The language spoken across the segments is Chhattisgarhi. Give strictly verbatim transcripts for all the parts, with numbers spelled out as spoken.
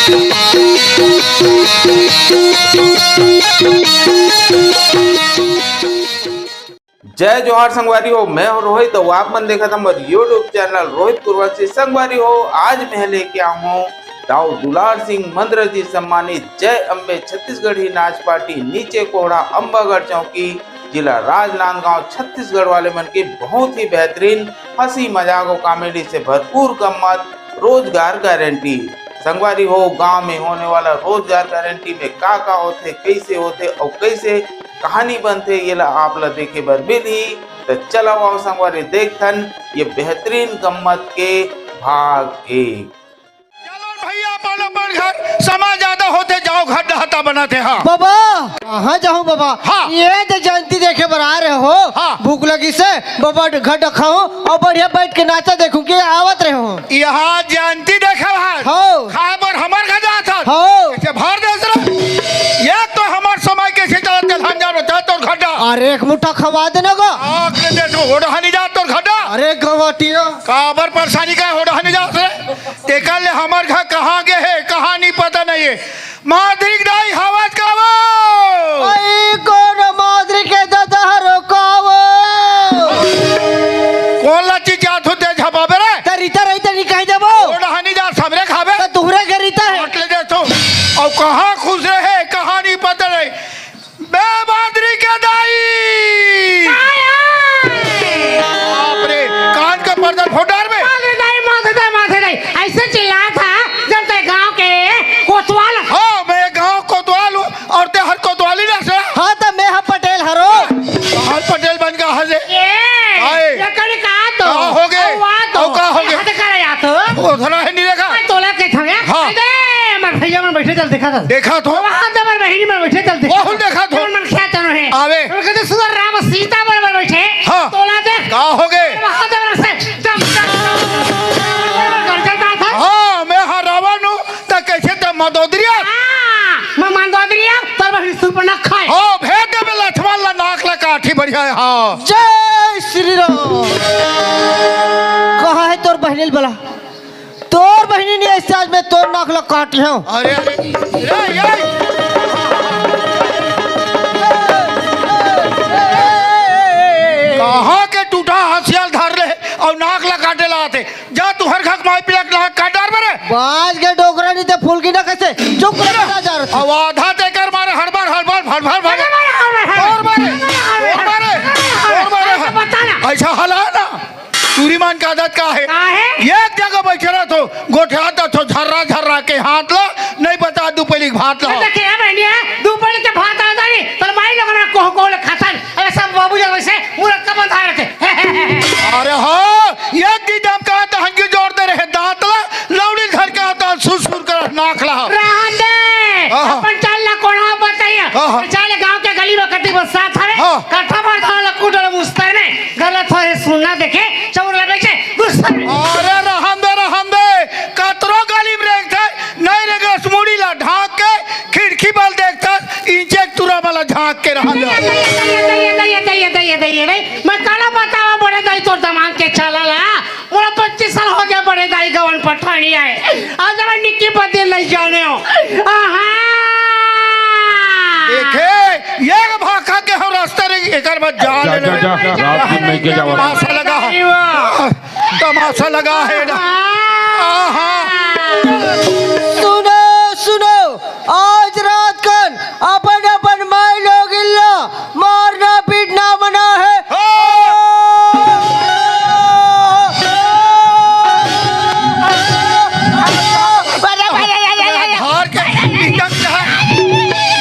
जय जोहार संगवारी हो, मैं हूं रोहित, अउ आप मन देखत हमर YouTube चैनल रोहित कुरवंशी। संगवारी हो, आज मैं लेके आऊं हूं दाऊ दुलार सिंह मंदरा जी सम्मानित जय अम्बे छत्तीसगढ़ी नाच पार्टी नीचे कोहड़ा अम्बागढ़ चौकी, जिला राजनांदगांव, छत्तीसगढ़ वाले मन के बहुत ही बेहतरीन हंसी मजाक और कॉमेडी से भरपूर गम्मत, रोजगार गारंटी। संगवारी हो, गांव में होने वाला रोजगार गारंटी में का का होथे, कैसे होथे और कैसे कहानी बनथे, ये ला आप ला देखे बर मिलही। त चलो आओ संगवारी, देखथन ये बेहतरीन गम्मत के भाग एक। चलो भैया, अपन अपन घर, समय ज्यादा होथे, जाओ घर डहता बनाते। हाँ। बाबा, कहाँ जाहूँ बाबा? हाँ। ये तो जयंती देखे बर आ रहे हो। हाँ। भूख लगी से बाबा घर डखाऊं और बढ़िया बैठ के नाचा देखूं कि आवत रहे हो। यहाँ जयंती देखे बर? हो। खाए बर हमर घर जात हस? हो। ऐसे भर दे सर। ये तो हमर समय के सीता तेलहन जा रहता है तोर घर डा। अरे एक मुट्ठा खवा देना गो। आग ले दे तू, ओढ़ा नहीं जा तोर घर डा। अरे गवाटिया। काबर परेशानी का ओढ़ा नहीं जा रे? तेकर ले हमर घर कहाँ गे हे, कहाँ नहीं पता नहीं है। मादरी के दाई हवस का वो? अई कोन मादरी के ददा हरो का वो? कोन ला चिचियाथो ते झपाबे रे? त रीता रही त नहीं कह देबो। ओढ़ा नहीं जा सबरे खाबे। त तुहरे के रीता है। काट ले दे तू। और कहाँ खुश रहे, कहाँ नहीं पता नहीं। बे मादरी के दाई। आया। बाप रे, कान का पर्दा फोड़ डार बे। मादरी दाई, मादरी दाई, मादरी दाई। ऐसे चिल्लात हा जब ते गांव के कोतवाल। हाँ, मैं गांव कोतवाल हूँ और ते हर कोतवाली ना से। हाँ, त मैं हम पटेल हरो। हर पटेल बन का हजे। ये, आए। ये कड़ी का तो। का हो गे? अउ वा तो। अउ का हो गे? हद करे या तो। वो धरा है नहीं देखा। तोला के थवे। हाँ। अरे, हमर भैया मन बैठे चल देखा था। देखा तो। वहाँ तो हमर बहिनी मन बैठे चल देखा। वहाँ देखा तो। मन क्या चलो है? आवे। उनके तो सुंदर राम सीता मन मन बैठे। हाँ। तोला देख। का हो गे? वहाँ तो मन से चम, चम, चम, चम, चम, चम, चम, हाँ, मैं हाँ रावण हूँ, त कैसे त मंदोदरी आ? हाँ, मैं मंदोदरी आ, तोर बहिनी सुपना खाए। हो, भेज दे बे लक्ष्मण ला, नाक ला काठी बढ़िया है, हाँ। जय श्री राम। कहाँ है तोर बहिनी बला? तोर बहिनी नहीं ऐसे आज मैं तोर नाक ला काटी हूँ। अरे, अरे, रे, ये। कहाँ के टूटा हंसियाल धर ले और नाक ला काटे ला आथे। जा तू हर घर माई पिला के नाक काट डार बरे। बाज के डोकरा नहीं ते फुलकी ना कैसे चुप कर जा रहा। अब आधा ते कर मारे हड़बड़, हड़बड़, हड़बड़, हड़बड़। और मारे, और मारे, और मारे। बता ना। ऐसा हला ना। टूरी मान का आदत का है? का है? एक जगह बैठे रह तो गोठियात तो झर्रा झर्रा के हाथ ला, नहीं बता दू पहली भात ला। तो क्या बहनिया, दू पहली के भात आ जानी, तो माई लोग ना कोह कोह ले खातन। अरे सब बाबू जब ऐसे मुरत का बंधा रहते। अरे हाँ, एक दी दम का तो हंगी जोर दे रहे दांत ला, लौड़ी धर के आता सुर सुर कर नाक ला। रहन दे, आहा। अपन चाल ला कोना बताइए। आहा। चाले गांव के गली में कटी बस साथ हवे। हाँ। कट्ठा मार धान ला कूट ले मुस्तर में। गलत हो ये सुनना देखे, चौर लगे छे, गुस्सा में। अरे रहन दे, रहन दे। कतरो गली में रेंगथे, नहीं रेंगस मुड़ी ला ढांक के, खिड़की बल देखथस, इंचे के तुरा वाला झांक के रहन दे। दइया, दइया, दइया, दइया, दइया, दइया, दइया, भाई। मैं काला बतावा बड़े दाई तोर दमांग के चाला ला। मोला पच्चीस साल हो गया बड़े दाई गवन पठानी आए। आज मैं निक्की बदे नहीं जाने हो। आहा। देखे, ये भाखा के हो रास्ता रे, एकर बाद जान जा, ले। जा, जा, रात दिन नहीं के जावा। तमाशा लगा है। तमाशा लगा है ना। आहा। सुनो, सुनो, आज रात कन अपन अपन माई लोग इल्ला मारना पीटना मना है। हो। धार के एकदम धार,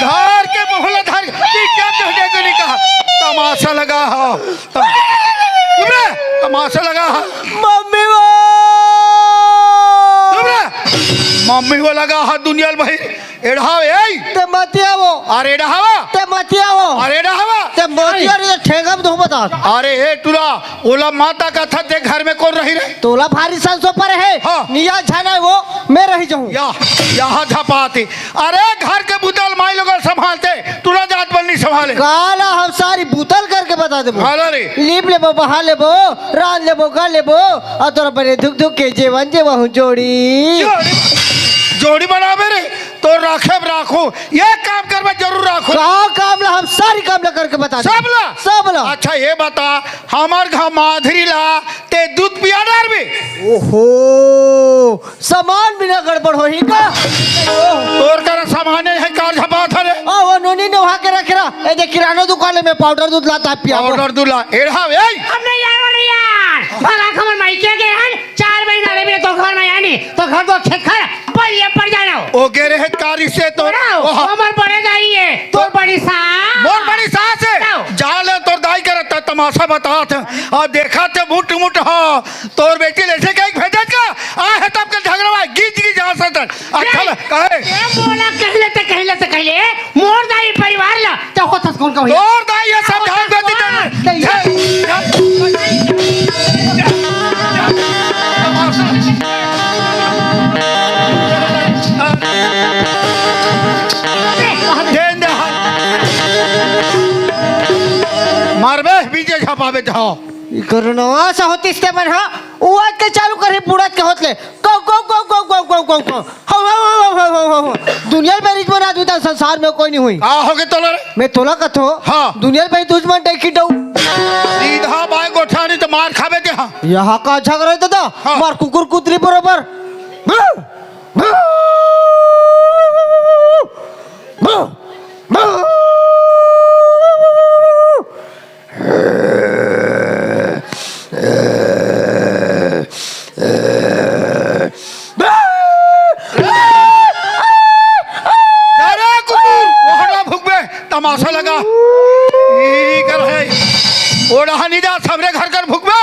धार के मोहला धार के एकदम झंडे को नहीं कहा। तमाशा लगा हो। तुमरे तमाशा लगा हा। मम्मी वो। तुमरे मम्मी वो लगा हा दुनिया भाई। एढ़ाव ए। ते मतिया वो। अरे एढ़ावा। ते मतिया वो। अरे एढ़ावा। ते मोतिया रे ठेंगा में धो बता। अरे ए टुरा, ओला माता का था ते घर में कौन रही रे? तोला भारी संसो पर है। हाँ। निया झाना वो, मैं रही जाऊँ। या, यहाँ झपाती। अरे घर के बुतल माई लोग संभालते, टुरा जात बन नहीं संभाले। काला हम सारी बुतल करके बता देबो। हाँ रे। लीप लेबो, बहा लेबो, रांध लेबो, कर लेबो, और तोरा बने धुक धुक के जेवन जेवा हूँ जोड़ी। जोड़ी। जोड़ी बनाबे रे, तो राखे राखो, ये काम करबे जरूर राखो। का काम ला? हम सारी काम ला करके बता दे। सब ला? सब ला। अच्छा, ये बता, हमर घर माधुरी ला ते दूध पिया डारबे? ओहो, सामान बिना गड़बड़ होही का? तोर करा सामान हे, कार झपात हरे। आ, वो नोनी नहा के रखे रहा। ए, देख, किराना दुकान में पाउडर दूध लाता है, पिया। पाउडर दूध ला, एढ़ा, ए। हम नहीं यार, वो नहीं यार। भला खबर माई के गए हैं, चार महीना रे, मेरे तो घर में आनी, तो घर तो खेत खा, पर ये पड़ जाना हो। ओ गे रहे कारी से तो, ओहो। हमर बड़े दाई है, तोर बड़ी सास। मोर बड़ी सास है। जाओ। जा ले, तोर दाई करत तमाशा बतात है। आ देखा थे मुट मुट, हाँ। तोर बेटी ले से कहीं भेजत का? आ है तब के झगड़ा हुआ, गीच गीच आ सतन। अच्छा ले, लग-, काहे? ए मोला कहले ते कहले ते कहले, मोर दाई परिवार ला, ते होतस कौन कहू? तोर दाई ये सब ध्यान देती तेरे। दे दे हाथ। मारबे, बीजे झपाबे, जाओ। ई कोरोना से होतिस ते मन, हाँ? उ आज के चालू करे, बुढ़त के होत ले। गौ, गौ, गौ। हौ, हौ, हौ। दुनिया में रिच बना दूँ, संसार में कोई नहीं हुई। का हो गे तोला रे? मैं तोला कथो। हाँ। दुनिया में दुश्मन देखी डौ। सीधा बाय गोठा नहीं तो मार खाबे ते, हाँ। यहाँ का झगड़ा है दादा? हाँ। मार कुकुर कुतरी बराबर। अरे कुकुर, ओहरा भुगबे, तमाशा लगा। ई कर है। ओढ़ा नहीं जा, सबरे घर कर भुगबे।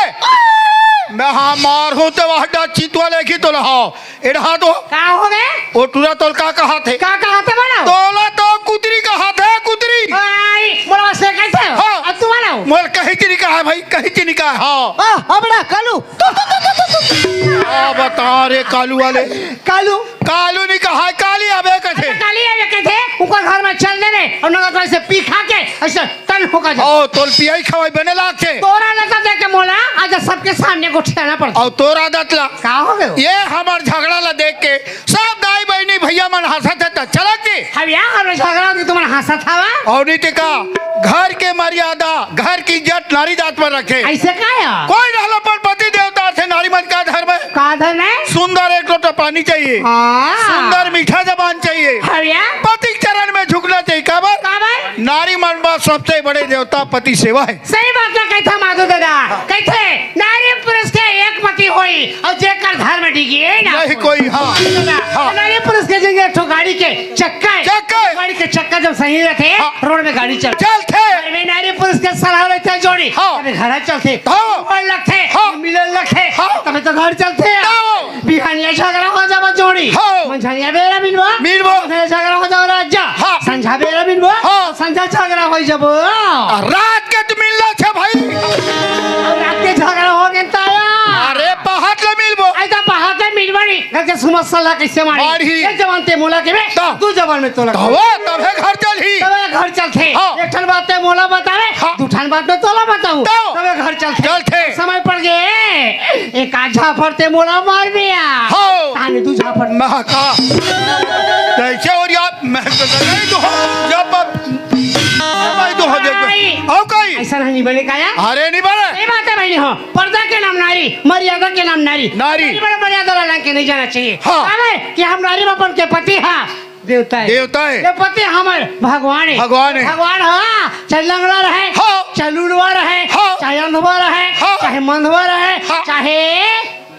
मैं हाँ मार हूँ तो वह डा चितवा लेगी तो लहाओ। एढ़ा तो। का हो बे? ओ टूरा तोल का कहा थे? का कहा थे बोलो? तोला तो कुतरी कहा थे, कुतरी। आई, मोला से कैसे हो? हाँ। अब तू बोलो। मोल कहीं चीनी कहा है भाई, कहीं चीनी कहा है, हाँ। आ, अबड़ा, कालू। तू, तू, तू, तू, तू, तू। आ, बता रे कालू वाले। कालू। कालू नहीं कहा है, काली अबे कथे। अच्छा, काली अबे कथे, ऊपर घर में चल दे रे, और नगर तो ऐसे पी खा के, ऐसे तन होकर जा। ओ, तोल पियाई खवाई बने लागथे। तोर आदत ला देख के मोला आज सबके सामने गोठियाना पड़ता। और तोर आदत ला। का हो गयो? ये हमर झगड़ा ला देख के सब दाई बहिनी भैया मन हंसत हे त चलत हे। हम यहाँ हमर झगड़ा होती तुमन हंसत हवा। और नहीं ते का, घर के मर्यादा, घर की इज्जत नारी जात पर रखे। ऐसे का या? कोई रहला पर पति देवता थे, नारी मन का धर्म है। का धर्म है? सुंदर एक लोटा पानी चाहिए। हाँ। सुंदर मीठा जबान चाहिए। हरिया। पति के चरण में झुकना चाहिए। काबर? काबर? नारी मन बर सबसे बड़े देवता पति सेवा है। सही बात ला कहिथे माधु दादा। कहिथे, नारी पुरुष के एक पति होई, और जेकर धर्म डिगे ना नहीं होई। कोई, हाँ। दादा, हाँ। नारी पुरुष के जिंदगी एक ठो गाड़ी के चक्का है। चक्का है। गाड़ी के चक्का जब सही रहते, हाँ। रोड में गाड़ी चलती। चलते। घर में नारी पुरुष के सलाह लेते जोड़ी। हाँ। तभी घर चलते। हाँ। और लगते। हाँ। मिलन लगते। हाँ। तभी तो घर चलते हैं। हाँ। बिहानिया झगड़ा हो जावा जोड़ी। हाँ। मंझनिया बेरा मिलवा। मिलवा। मंझनिया झगड़ा हो जावा राजा। हाँ। संझा बेरा मिलवा। हाँ। संझा झगड़ा हो जाबो। आ, रात के तो मिलना छे भाई। अब रात के झगड़ा हो गया ताया। अरे पहाट ले मिलबो। ऐसा पहाट ले मिलवा नहीं। घर के सुमत सलाह कैसे मारी? मारी। एक जबान ते मोला के बे, तो। दू जबान में तोला। तब, तबे घर चलही। तबे घर चलथे। हाँ। एक ठन बात ते मोला बतावे, हाँ। दू ठन बात में तोला बताऊं। तो। तबे घर चलथे। चलथे। समय पड़ गए, एक आध झापड़ ते मोला मार दिया। हाँ। ताने दू झापड़। मैं का? कैसे और यार, मैं तो नहीं तो, जब अब, मैं तो हो देख। नहीं। आओ कहीं। ऐसा नहीं बने का यार? अरे नहीं बने। सही बात है भाई, हाँ। पर्दा के नाम नारी, मर्यादा के नाम नारी। नारी। नारी बड़ा मर्यादा वाला के नहीं जाना चाहिए। हाँ। काबर कि हम नारी बापन के पति हा देवता है। देवता है। ये पति हमर भगवान है। भगवान है। भगवान हा, चाहे लंगड़ा रहे, हाँ। चाहे लूलवा रहे, हाँ। चाहे अंधवा रहे, हाँ। चाहे मंधवा रहे, हाँ। चाहे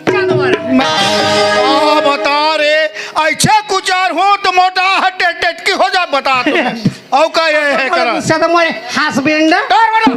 चंदवा रहे। मैं, आ, बता रे, ऐसे कुचार हो तो मोटा हटे टेटकी हो जा, बता तो। औ का ये है करा? गुस्सा तो मोरे husband। डर बड़ा।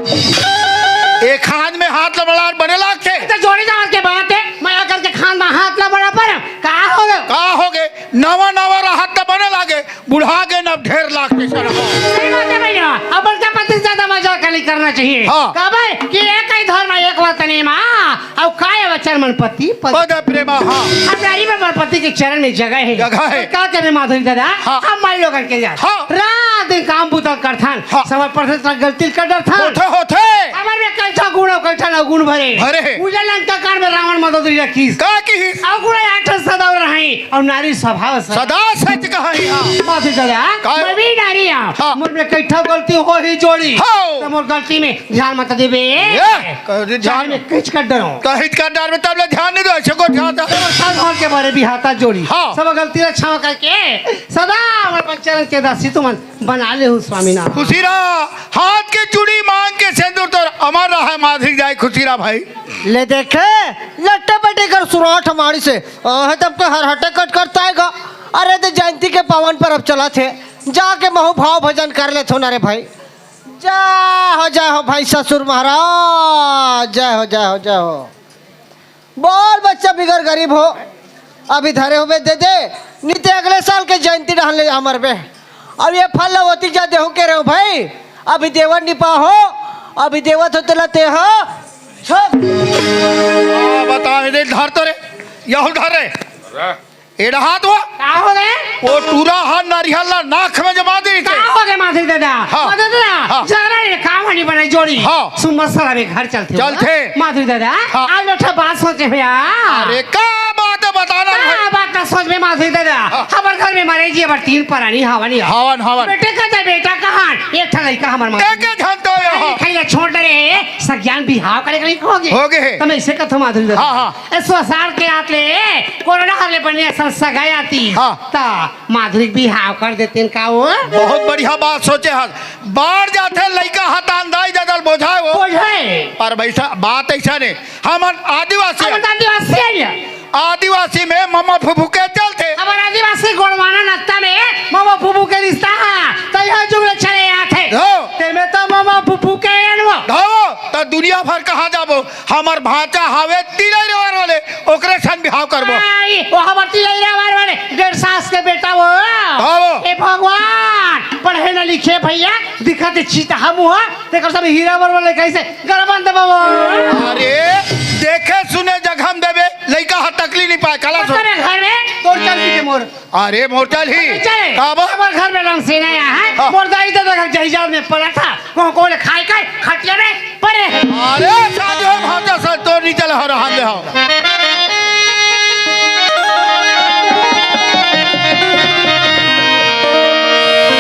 एक हाथ में हाथ ला बड़ा बने लागथे। तो जोड़ी जावर के बात है, मैं अगर के खान में हाथ ला बड़ा पर का हो गयो? का हो गए? नवा नवा राहत तो बने लागे, बुढ़ा गए न ढेर लागथे सर। सही बात है भैया, अब बड़का पति से ज्यादा मजाक नहीं करना चाहिए। हाँ। काबर कि एक ही धर्म, एक वतनी माँ। अउ काय वचन मन पति पद। पद प्रेमा, हाँ। हजारी में मन पति के चरण में जगह है। जगह है। का करे माधुरी दादा? हाँ। हम माई लोगन के जात। हाँ। रात दिन काम बुता करथन। हाँ। समय पर से गलती कर डरथन। होथे, होथे। हमर में कैठा गुण अउ कैठा अवगुण भरे। भरे। उजर लंका कांड में रावण मदोदरी ला किहिस। का किहिस? अवगुण आठ सदा रही। अउ नारी स्वभाव से। सदा सच कहा ही हाँ। माधुरी दादा, का? मैं भी नारी हूँ। हाँ। मोर में कई ठा गलती हो ही जोड़ी। हाँ। त मोर गलती में ध्यान मत देबे। ए, कर दे ध्यान। चाहे मैं किच कर डरूं। कहित कर डर में तब ले ध्यान नहीं दो, ऐसे को ध्यान दो। सब धन के बारे भी हाथा जोड़ी। हाँ। सब गलती ला क्षमा करके सदा हमर चरण के दासी तुमन बना ले हो स्वामी नारायण। खुशी रहा, हाथ के चूड़ी मांग के सिंदूर तोर अमर रहा है माधुरी दाई, खुशी रहा भाई। ले देखे, लट्टे पट्टे कर सुराठ मारी से, आहे तब तो हर हटे कट करता है गा। अरे ते जयंती के पावन पर्व चलत हे, जाके महू भाव भजन कर लेथो ना रे भाई। जय हो, जय हो भाई ससुर महाराज, जय हो, जय हो, जय हो। बोल बच्चा बिगर गरीब हो, अभी धरे हुए दे दे, नहीं ते अगले साल के जयंती डहन ले अमर बे। अब ये फल ओती जा देहू के रहो भाई, अभी देवर निपा हो, अभी देवत हो तेला ते हो। छो। आ, बता, इधर धर तो रे, यहू धर रे। एड़ा हाथ वो। का हो रे? वो टूरा हा नरिहल ला नाक में जमा दी का के। हो गे माधुरी दादा? हाँ। माधुरी दादा, हाँ। जरा ये काम नहीं बनाई जोड़ी। हाँ। सुमत सला में घर चलथे हो। चलथे। माधुरी दादा, हाँ। आज लोठा बात सोचे हो यार। अरे का बात है बताना का है? बात ना सोच में माधुरी दादा? हाँ। हमर घर में मरे जी अबर तीन परानी हवन या। हवन, हवन। बेटे का जाए बेटा कहाँ? एक ठा लइका हमर माधुरी। एक झन तो यहाँ। खैया छोड़ दे रे, सज्ञान बिहाव करे के लइका हो गे। हो गे हे। त मैं इसे कथो माधुरी दादा। हाँ, हाँ। ए, सोसार के आत ले, कोरोना हर ले बने असन सगाई आती। हाँ। त माधुरी के बिहाव कर देतेन का वो? बहुत बढ़िया बात सोचे हस। बाढ़ जाथे लइका हतान दाई ददल बोझाए वो। बोझाए। पर वैसा, बात ऐसा नहीं। हमन आदिवासी हमन आदिवासी है। आदिवासी में ममा फुफू के चलथे। हमर आदिवासी गोड़वाना नत्ता में ममा फुफू के रिश्ता है। त यह जुग ले चले आथे। हो। तेमे त ममा फुफू के एन वो। हो, त दुनिया भर कहाँ जाबो? हमर भांचा हावे तिलैरावर वाले, ओकरे सन बिहाव करबो। आई, वो हमर तिलैरावर वाले, डेढ़ सास के बेटा वो। हाँ वो। ए भगवान, पढ़े न लिखे भैया, दिखत हे चीता हम हुआ, तेकर सब हीरा वर वाले कैसे गरबन दबा वो। अरे, देखे सुने जगह में देबे, लइका हा तकली नहीं पाए, कला सो। तेरे घर में तोर चल के मोर। अरे मोर चल ही। चले। का बा? हमर घर में रंग सेना आया है। हाँ। मोर दाई दादा घर जहिजात में पड़ा था। को, को ले खाए के खटिया में पड़े। अरे साजो भांचा सन तो नीचे ले हर हाथ ले हो।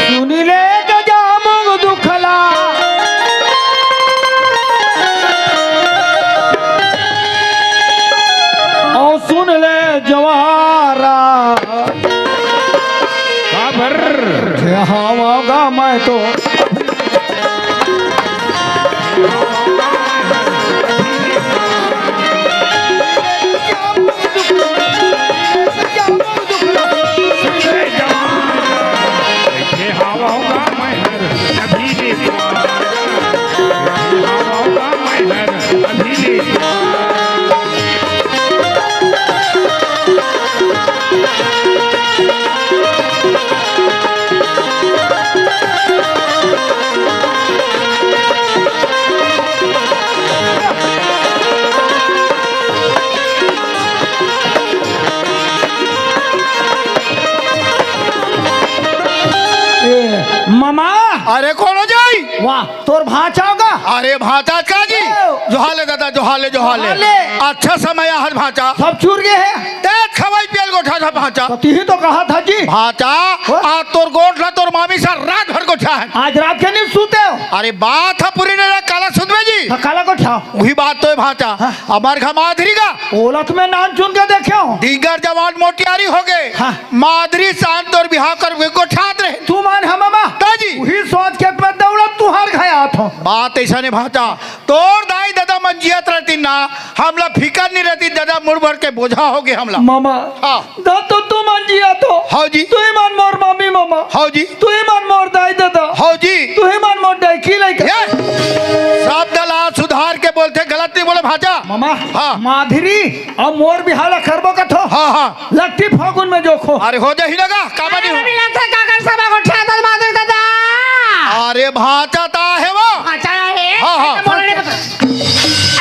सुन ले गजामुख दुखला। और सुन ले जवारा। काबर? जे हवंव गा मैं तो। ए, मामा। अरे, कोन हो जाई? वाह, तोर भांचा होगा। अरे, भांचा का जी? ओ। जोहार ले दादा, जोहार ले, जोहार ले। जोहार ले। अच्छा समय आहत भांचा। सब चूर गे हे। तें खवाई पियल गोठा था भांचा। तो तिही तो कहा था जी। भांचा, हो? आज तोर गोठ ला तोर मामी सा रात भर गोठा है। आज रात के नहीं सूते हो? अरे, बात है पूरी नहीं रहा, काला सुनबे जी। हाँ, काला गोठा। वही बात तो है भांचा। हाँ। हमार घर माधुरी का। ओलख में नान चुन के देखे हो। दीगर जवान मोटियारी हो गए। हाँ। माधुरी सान तोर बिहाव कर गोठात रहे। तू मान हम मामा। ताजी। वही सोच के मैं दौड़त तुहार घर आत हो। बात ऐसा नहीं भांचा। तोर दाई ददा मन जियत रहती ना, हमला फिकर नहीं रहती, ददा मुड़ भर के बोझा हो गए हमला। मामा। हाँ। दा तो तू मन जिया तो। हाँ जी। तू ही मन मोर मामी मामा। हाँ जी। तू ही मन मोर दाई ददा। हाँ जी। तू ही मन मोर डैकी लइका। ये शब्द ला सुधार के बोलथे, गलत नहीं बोले भांचा। मामा। हाँ। माधुरी अउ मोर बिहाव ला करबो कथो। हाँ, हाँ। लगती फागुन में जोखो। अरे हो जाही ना गा, काबर नहीं हो? अरे, लगथे काकर सभा को ठेदल माधुरी ददा। अरे भांचा ता है वो। भांचा है। हाँ, हाँ। ऐसा बोलने को तो,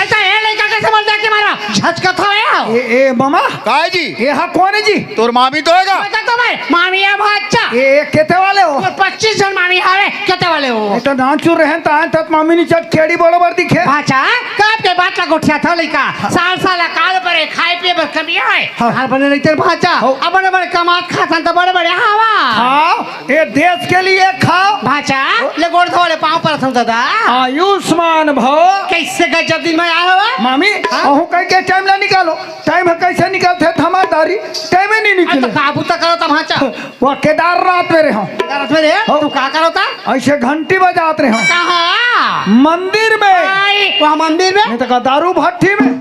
ऐसा है लइका कैसे बोल जाके मारा? झचका था यार। ए, ए मामा, काय जी? ये हा कोन हे जी? तोर मामी तो हे गा। बता तो भाई, मामी या भांचा। ए, केते वाले हो? तोर पच्चीस झन मामी हावे, केते वाले हो? ये तो नानचुर रहेन त आयन तत मामी नी चट केड़ी बरोबर दिखे। भांचा, कब के बात ला गोठियाथव लइका। साल साल अकाल परे, खाय पिये बर कमी आय। हाँ। घर बने रहिते भांचा। हो। अब बड़े बड़े कमात खाथन त बड़े बड़े हवा। हाँ। ये देश के लिए खाओ। भांचा, ले गोड़ धो ले, पाँव परत हंव दादा। आयुष्मान भव। कइसे गजब दिन में आय हव? मामी, हाँ? अहूँ कहिके टाइम ला निकालो। टाइम ह कइसे निकलथे, थमादारी टाइम ही नहीं अरे निकले। तो का बूता करत हव भांचा? वो केदारनाथ में रहे हंव। केदारनाथ में रहे? हो। तू का करत हव? अइसे घंटी बजात रहे हंव। कहाँ? मंदिर में। आई, वहाँ मंदिर में? नहीं तो का दारू भट्टी में।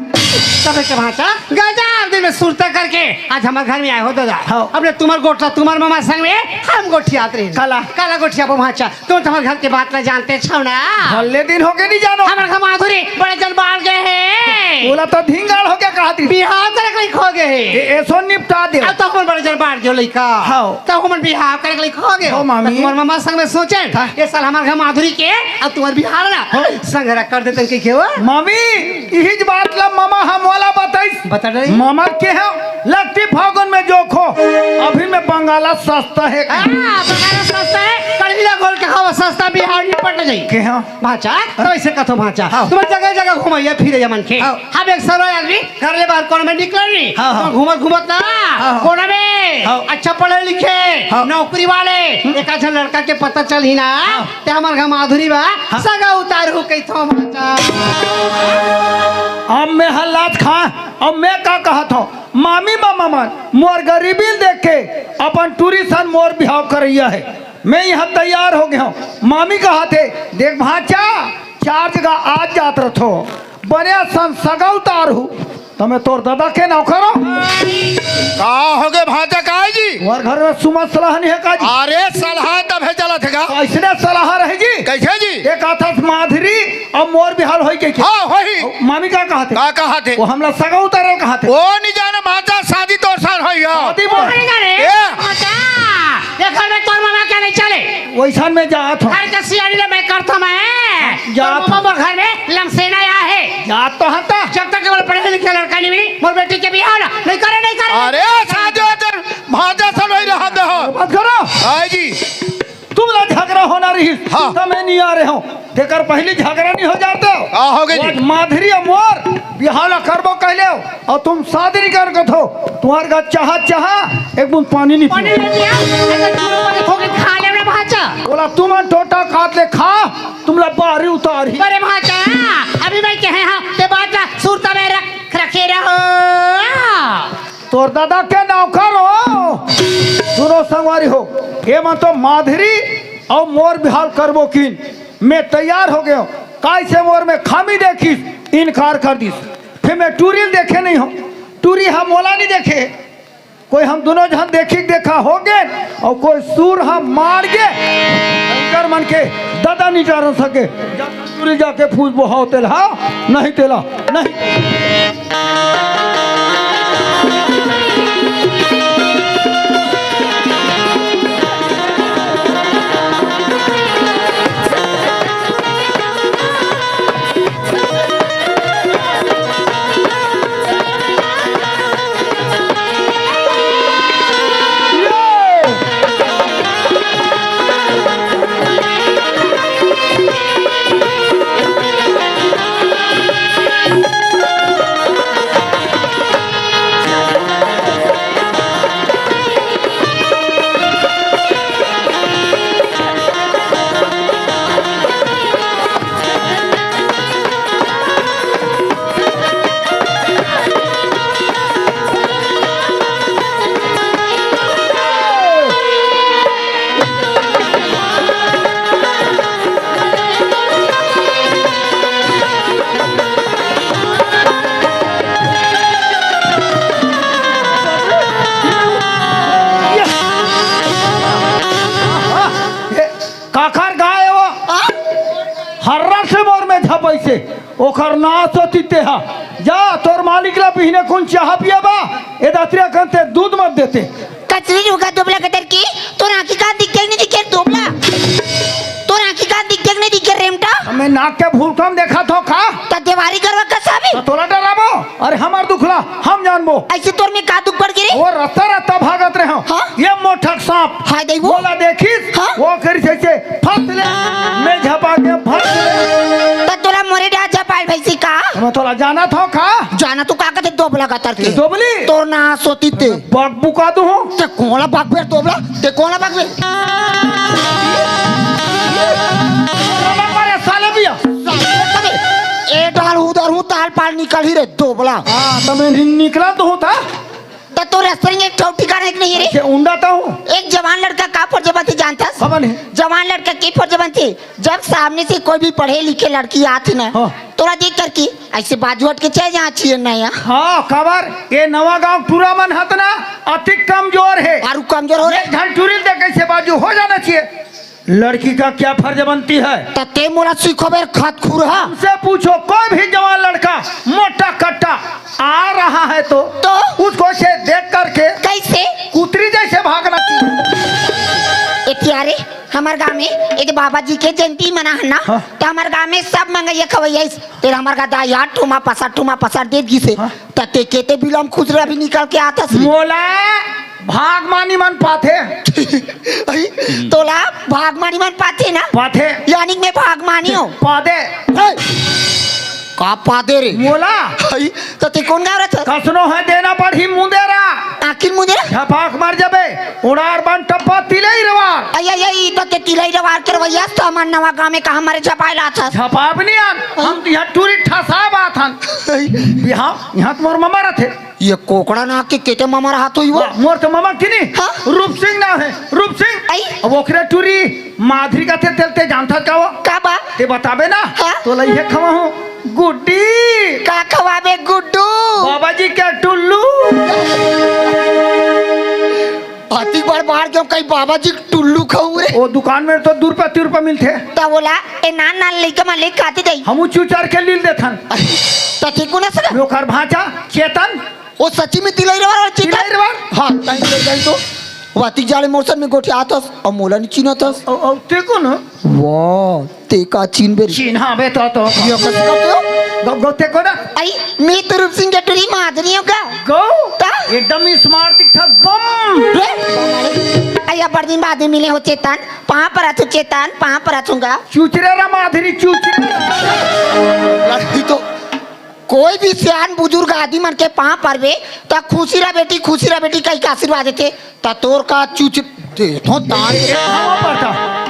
तबे के भांचा, गजब दिन में सुरता करके आज हमर घर में आय हो दादा। हाँ। अब ले तुम्हर गोठ ला तुम्हर मामा संग में हम गोठियात रहे। काला? काला गोठियाबो भांचा, तुम तो हमर घर के बात ला जानते छव ना। भले दिन होगे नहीं जानो। हमर घर माधुरी बड़े जन बाढ़ गे हे। ओला तो धिंगाड़ होगे कहात रही। बिहाव करे के लइक होगे हे। ए, एसो निपटा दे। अब तो हमन बड़े जन बाढ़ गे लइका। हाँ। त हमन बिहाव करे के लइक होगे हो। हो, मामी। त तुम्हर मामा संग में सोचेन, हाँ। ये साल हमर घर माधुरी के, अउ तुम्हर बिहाव ला, हाँ। संघरा कर देतेन कहिके हो। मामी, इहीच बात ला मामा ह मोला बताइस। बता रही। मामा के ह, लगती फागुन में जोखो, अभी में बंगाला सस्ता हे। हाँ, बंगाला सस्ता हे, कड़वी ला घोल के खावा, सस्ता बिहाव निपट जाही। के ह? भांचा, त अइसे कथव भांचा। हाँ। तुम्हर जगह जगह घुमइया फिरइया मनखे। हाँ। हम एक सरवा आदमी घर ले बाहर कोनो में निकले नहीं। हाँ, हाँ। तो घूमत घूमत ना, हाँ, हाँ। कोनो में हाँ। अच्छा पढ़े लिखे, हाँ। नौकरी वाले, हम्म। एक आध झन लड़का के पता चलही ना, हाँ। ते हमर घर माधुरी बा, हाँ। सगा उतारहू कहिथव भांचा। अब मैं हल्लात खा, अब मैं का कहत हंव? मामी मामा मन मोर गरीबी ल देख के अपन टूरी सन मोर बिहाव करइया हे। मैं इहाँ तैयार होगे हंव। मामी कहत हे, देख भांचा, चार जगह आत जात रथो, बने असन सगा उतारहू, त मैं तोर ददा के नौकर हंव। का होगे भांचा, काय जी? मोर घर में सुमत सलाह नहीं हे का जी? अरे सलाह तभे चलत हे गा। कइसने सलाह रही जी? कइसे जी? एक आथस माधुरी अउ मोर बिहाव होही कहिके। हाँ, होही। मामी का कहत हे? का कहत हे? वो हमला सगा उतारे ल कहत हे। वो नहीं जाने भांचा, शादी तोर सन होही गा। शादी बोल। अरे जाने, ए। भांचा, ये घर में तोर मामा के नहीं चले। वइसन में जात हंव। घर के सियानी ला मैं करथंव मैं। जात तोर मामा मोर घर में लमसेना आय हे। जात तो हंव त। जब तक केवल पढ़े लिखे लड़का नहीं मिली, मोर बेटी के बिहाव ला नहीं करे, नहीं करे। अरे, शादी होथे, भांचा सन होही रहत हे। मत करो। काय जी? तुमला झगरा होना रहिस, हाँ। त मैं नहीं आय रहेंव। तेकर पहिली झगरा नहीं हो जात हे। का होगे जी? आज माधुरी अउ मोर बिहाव ला करबो कहि लेव, अउ तुम शादी नहीं करन कथो। तुम्हर गा चाहा चाहा एक बूंद पानी नहीं पानी पीव। नहीं दिया, ऐसे चूरू पानी थोक खा लेव रे भांचा। ओला तुमन टोटा काट ले खा, तुमला बाहरी उतारही। अरे भांचा, अभी मैं कहे हंव, ते बात ला सुरता में रख, रखे रहो। तोर ददा के नौकर हंव, दूनों संगवारी हो। ये मन तो माधुरी अउ मोर बिहाव करबो कहिन, मैं तैयार होगे हंव। कइसे मोर में खामी देखिस, इनकार कर दिस। फेर मैं टूरी ल देखे नहीं हंव, टूरी ह मोला नहीं देखे। कोई हम दूनों झन देखी देखा होगेन, अउ कोई सुर ह मार गे। एकर मन के ददा नहीं टार सके। टूरी जाके फूस बोहाव तेला, हाँ? नहीं तेला, नहीं। काखर गाय हे वो? आ? हर्रा से मोर में झपइसे, ओखर नास होतिस तेहा। जा, तोर मालिक ला बिहने कुन चाहा पियाबा, ए दतरिया कन ते दूध मत देते। कचरी जुगा दुबला कतर की, तोर आँखी का दिखे नहीं दिखे दुबला? तोर आँखी का दिखे नहीं दिखे रेमटा? मैं नाक के भूलकम देखत हंव का? त देवारी गरवा कसा भी? त तोला डराबो? अरे हमर दुखला, हम जान अइसे तोर में का दुख पड़ गे रे? वो रस्ता रस्ता भागत रहे हो। हाँ? ये मोटक सांप। हाय दई वो। मोला देखिस, हाँ? वो करिस अइसे, फट ले, मैं झपा के फट ले। त तोला मोरे डहर झपाय भइसी का? मैं तोला जानत हव का? जाना तू का कथे दोबला गतर के। दोबली? तोर ना सोती ते। बक बुका दू हूँ। ते कोला बक बे दोबला? ते कोला बक बे? साले बिया। ए डाल उधर हूँ, ताल पाल निकल ही रे दोबला। हाँ, त मैं नि-, निकला तो होता। त तोर स्प्रिंग एक ठो ठिकाना एक नहीं रे। अच्छा, उंडा तो हूँ। एक जवान लड़का का फर्ज बनथे जानथस? खबर नहीं। जवान लड़का के फर्ज बनथे, जब सामने से कोई भी पढ़े लिखे लड़की आथे ना, हाँ। तोला देख करके अइसे बाजू हट के चल जा, छिए ना या। हाँ, खबर, ये नवा गांव टूरा मन हत ना, अति कमजोर हे। आरु कमजोर हो रे। एक झन टूरी ल देख कइसे बाजू हो जाना चाहिए। लड़की का क्या फर्ज बनती है? त ते मोला सिखोबे रे खतखुरहा। हमसे पूछो, कोई भी जवान लड़का मोटा कट्टा आ रहा है तो, तो? उसको से देख करके कइसे? कुतरी जइसे भागना चाहिए। ए तियारे, हमर गांव में एक बाबा जी के जयंती मना है ना, हाँ। त हमर गांव में सब मंगइया खवइया इस, तेरा हमर का दाई आठ ठुमा पसर ठुमा पसर दे गिसे। हाँ। त ते केते बिलम खुसरा भी निकल के आथस रे। मोला भाग मानी मन पाथे। अई, तोला भाग मानी मन पाथे ना? पाथे। यानी कि मैं भाग मानी हूँ। पादे। ए, का पादे रे? मोला। अई, त ते कोन गाँव रथस? कसनो है देना पड़ही मुंदेरा। आखिर मुंदेरा? झपाक मर जबे। उड़ार बन टप्पा तिलई रवार। अई, अई, अई, त ते तिलई रवार के रवैया त हमर नवा गाँव में कहाँ मरे झपाए लाथस? झपाब नहीं आन। हम तो यहाँ टूरी ठसा बात हन। अई। बिहाव, यहाँ तो मोर ममा रथे। ये कोकड़ा ना के केते मामा रहा तो ही वो। वाह, मोर तो मामा किनी? हाँ? रूप सिंह ना है, रूप सिंह। आई? अब ओकरे टूरी माधुरी का थे तेल ते जानता का वो? का बा? ते बताबे ना? हाँ? तो लइहे खवा हूँ। गुड्डी। का खवाबे गुड्डू? बाबा जी के टुल्लू। अतिक बार बाहर क्यों कहीं बाबा जी टुल्लू खाऊ रे? वो दुकान में तो दू रुपया, तीन रुपया मिलते। त बोला, ए नान नान लइका मन ले खाते जाई। हमू चूचर के लील देथन। त ठीक हो ना सका? ओकर भांचा चेतन। ओ सच्ची में तिलई रवार और चेतन? तिलई रवार? हाँ, ताई तिलई रवार तो। वातिक जाले मौसम में गोठियाथस, अउ मोला नी चिन्हथस। अउ, अउ, ते कोन? वाह, ते का चिन्हबे रे? चिन्हाबे तो, तो। ये कैसे करते हो? गौ, गौ, ते कोन? आई, मैं तो रूप सिंह के टुरी माधुरी हूँ का? गौ? ता? एकदम ही smart दिखता, बम। रे? आई, अब बड़ दिन बाद में मिले हो चेतन, पाँव परत हूँ चेतन, पाँव परत हूँ गा। चुचरे रा माधुरी, चुचरे। लड़की तो कोई भी सियान बुजुर्ग आदमी मन के पाँव परबे, त खुशी रह बेटी, खुशी रह बेटी कहि के आशीर्वाद देथे। त तोर का चुच-, दे थो तान।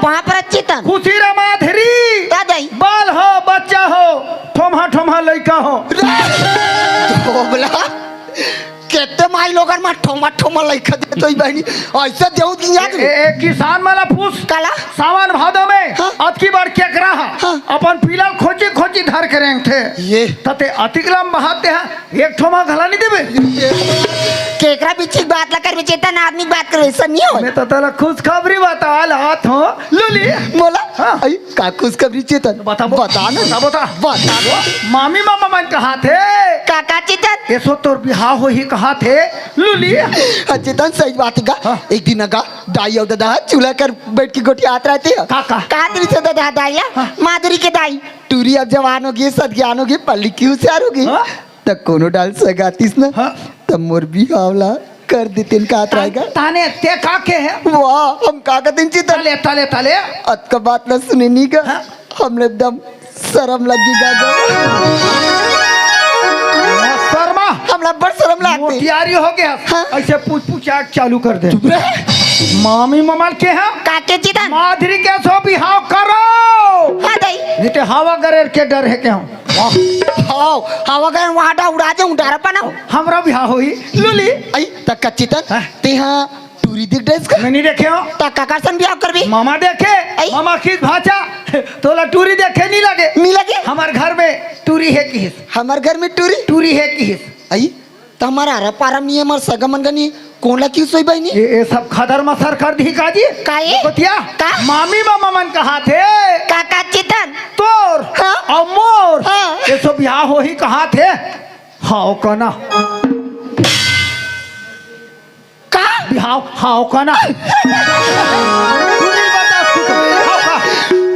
पाँव परत चेतन। खुशी रह माधुरी। त दई। बाल हो, बच्चा हो, ठोम्हा ठोम्हा लइका हो। रे, धोबला। केते माई लोगन मा ठोमा ठोमा लइका देत होई बहिनी, अइसे देहू दिन याद ए, नहीं। ए, ए, किसान मन ला पूछ। काला? सावन भादो में हाँ। अतकी बार केकरा हा, हाँ। अपन पीला खोची खोची धर के रेंगथे। ये। त ते अतिक लंबा हाथ ते हा, एक ठोमा घला नहीं देबे। केकरा बिच्छी के बात ला करबे, चेतन आदमी के बात करबे, अइसा नहीं हो। मैं तो तोला खुशखबरी बता लात हूँ, लुली। मोला? हाँ। आई, का खुशखबरी चेतन? बता, बता। बता ना। बता, बता। बता। मामी मामा मन कहाथे? काका चेतन? एसो तोर बिहाव होही कहाथे, लुली। हाँ, चेतन, सही बात हे का? हाँ। एक दिन अगा, दाई अउ ददा चूल्हा कर बैठ के गोठियात रहते हैं। का, का? का दिन से ददा दाई ला? हाँ। माधुरी के दाई। टूरी अब जवान होगे, सत ज्ञान होगे, पढ़ लिख के हुसियार होगे। हाँ। त कोनो डाल सगातिस ना, हाँ। त मोर बिहाव ला कर देतेन का ता-, आतराएगा। ताने ते का के है? वाह, हम का कतेन चेतन। तले, तले, तले। अतका बात ला सुने नहीं गा। हाँ। हमला एकदम शरम लगी गा। शर्मा। हमला बड़ शरम लागथे। मोटियारी हो गया। हाँ। अइसे पूछ पूछ आग चालू कर दे। चुप रह। मामी ममल के हम? काके चेतन। माधुरी के सो बिहाव करो। हाँ दाई। नहीं तो हवा गरेर के डर हे के हम। हाव, हवा गए वहाँ डा उड़ा दे, उड़ारा पाना हो। हमरा बिहाव होही, लुली। आई, त कच्ची तन, हाँ। ते हाँ टूरी देख डरेस का? मैं नहीं देखे हो। त काकर सन बिहाव करबे? मामा देखे, आई। मामा किस भाचा, तोला टूरी देखे नहीं लगे। नहीं लगे? हमर घर में टूरी हे किहिस। हमर घर में टूरी? टूरी हे किहिस। आई, त हमर आरा पारा म नहीं हे, हमर सगा मन गा नहीं हे। कोन ला किहिस होही बहिनी? ये, ये सब खदर मसर कर दिही का जी? का ये? बतिया? का? मामी मामा मन कहाथे। का, का चेतन? तोर हाँ? अउ मोर हाँ। ये सब बिहाव होही कहाथे। हाव कना। का? बिहाव, हाव कना।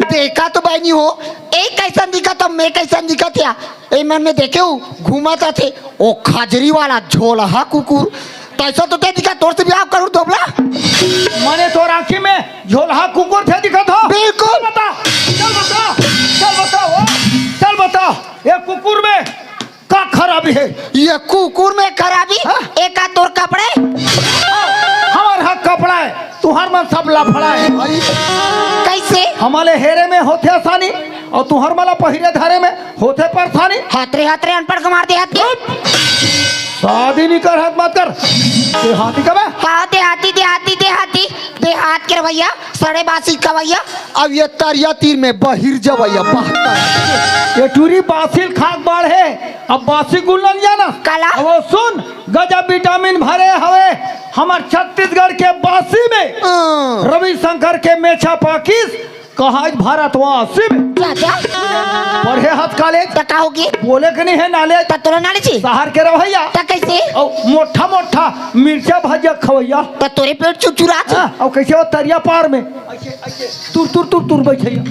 देखा तो बहिनी हो, ए ए, कइसन दिखत हँव, मैं कइसन दिखत हँव? ए मन में देखे हँव, घूमत आथे, ओ खजरी वाला झोलहा कुकुर। तइसन तो तैं दिखत, तोर से बिहाव करहूँ दोबला। मने तोर आँखी में झोलहा कुकुर तैं दिखत हस? बिल्कुल। चल बता, चल बता, चल बता, ओ, चल बता, ए कुकुर में का खराबी हे? ए कुकुर में खराबी? हाँ? ए का तोर कपड़ा हे? हमर हा कपड़ा हे, तुँहर मन सब लफड़ा हे। अरे, कइसे? हमर ले हेरे में होथे आसानी, अउ तुँहर मन ला पहिरे धरे में होथे परेसानी। हतरे हतरे अनपढ़ गँवार देहाती। चुप! शादी नइ करत हस, मत कर। देहाती कबे? हाँ, देहाती, देहाती, देहाती। देहात के रवइया, सड़े बासी खवइया। अब ए तरिया तीर में बहिर जवइया बहता। ए टूरी बासी ल खा के बाढ़े, अब बासी गुल्ला नइ जानस। काला? अब ओ सुन, गजब विटामिन भरे हवे हमर छत्तीसगढ़ के बासी में। हाँ। रविशंकर के मेछा पाकिस, कहाँ भारतवासी में। का, का? पढ़े हस कॉलेज। त का होगे? बोले के नइ हे नॉलेज। त तोला नॉलेज हे? शहर के रवइया। त कइसे? अउ मोटा मोटा मिर्चा भजिया खवइया। त तोरे पेट चुरचुराथे। हाँ, अउ कइसे ओ तरिया पार में अइसे, अइसे तुर, तुर, तुर, तुर बइठइया।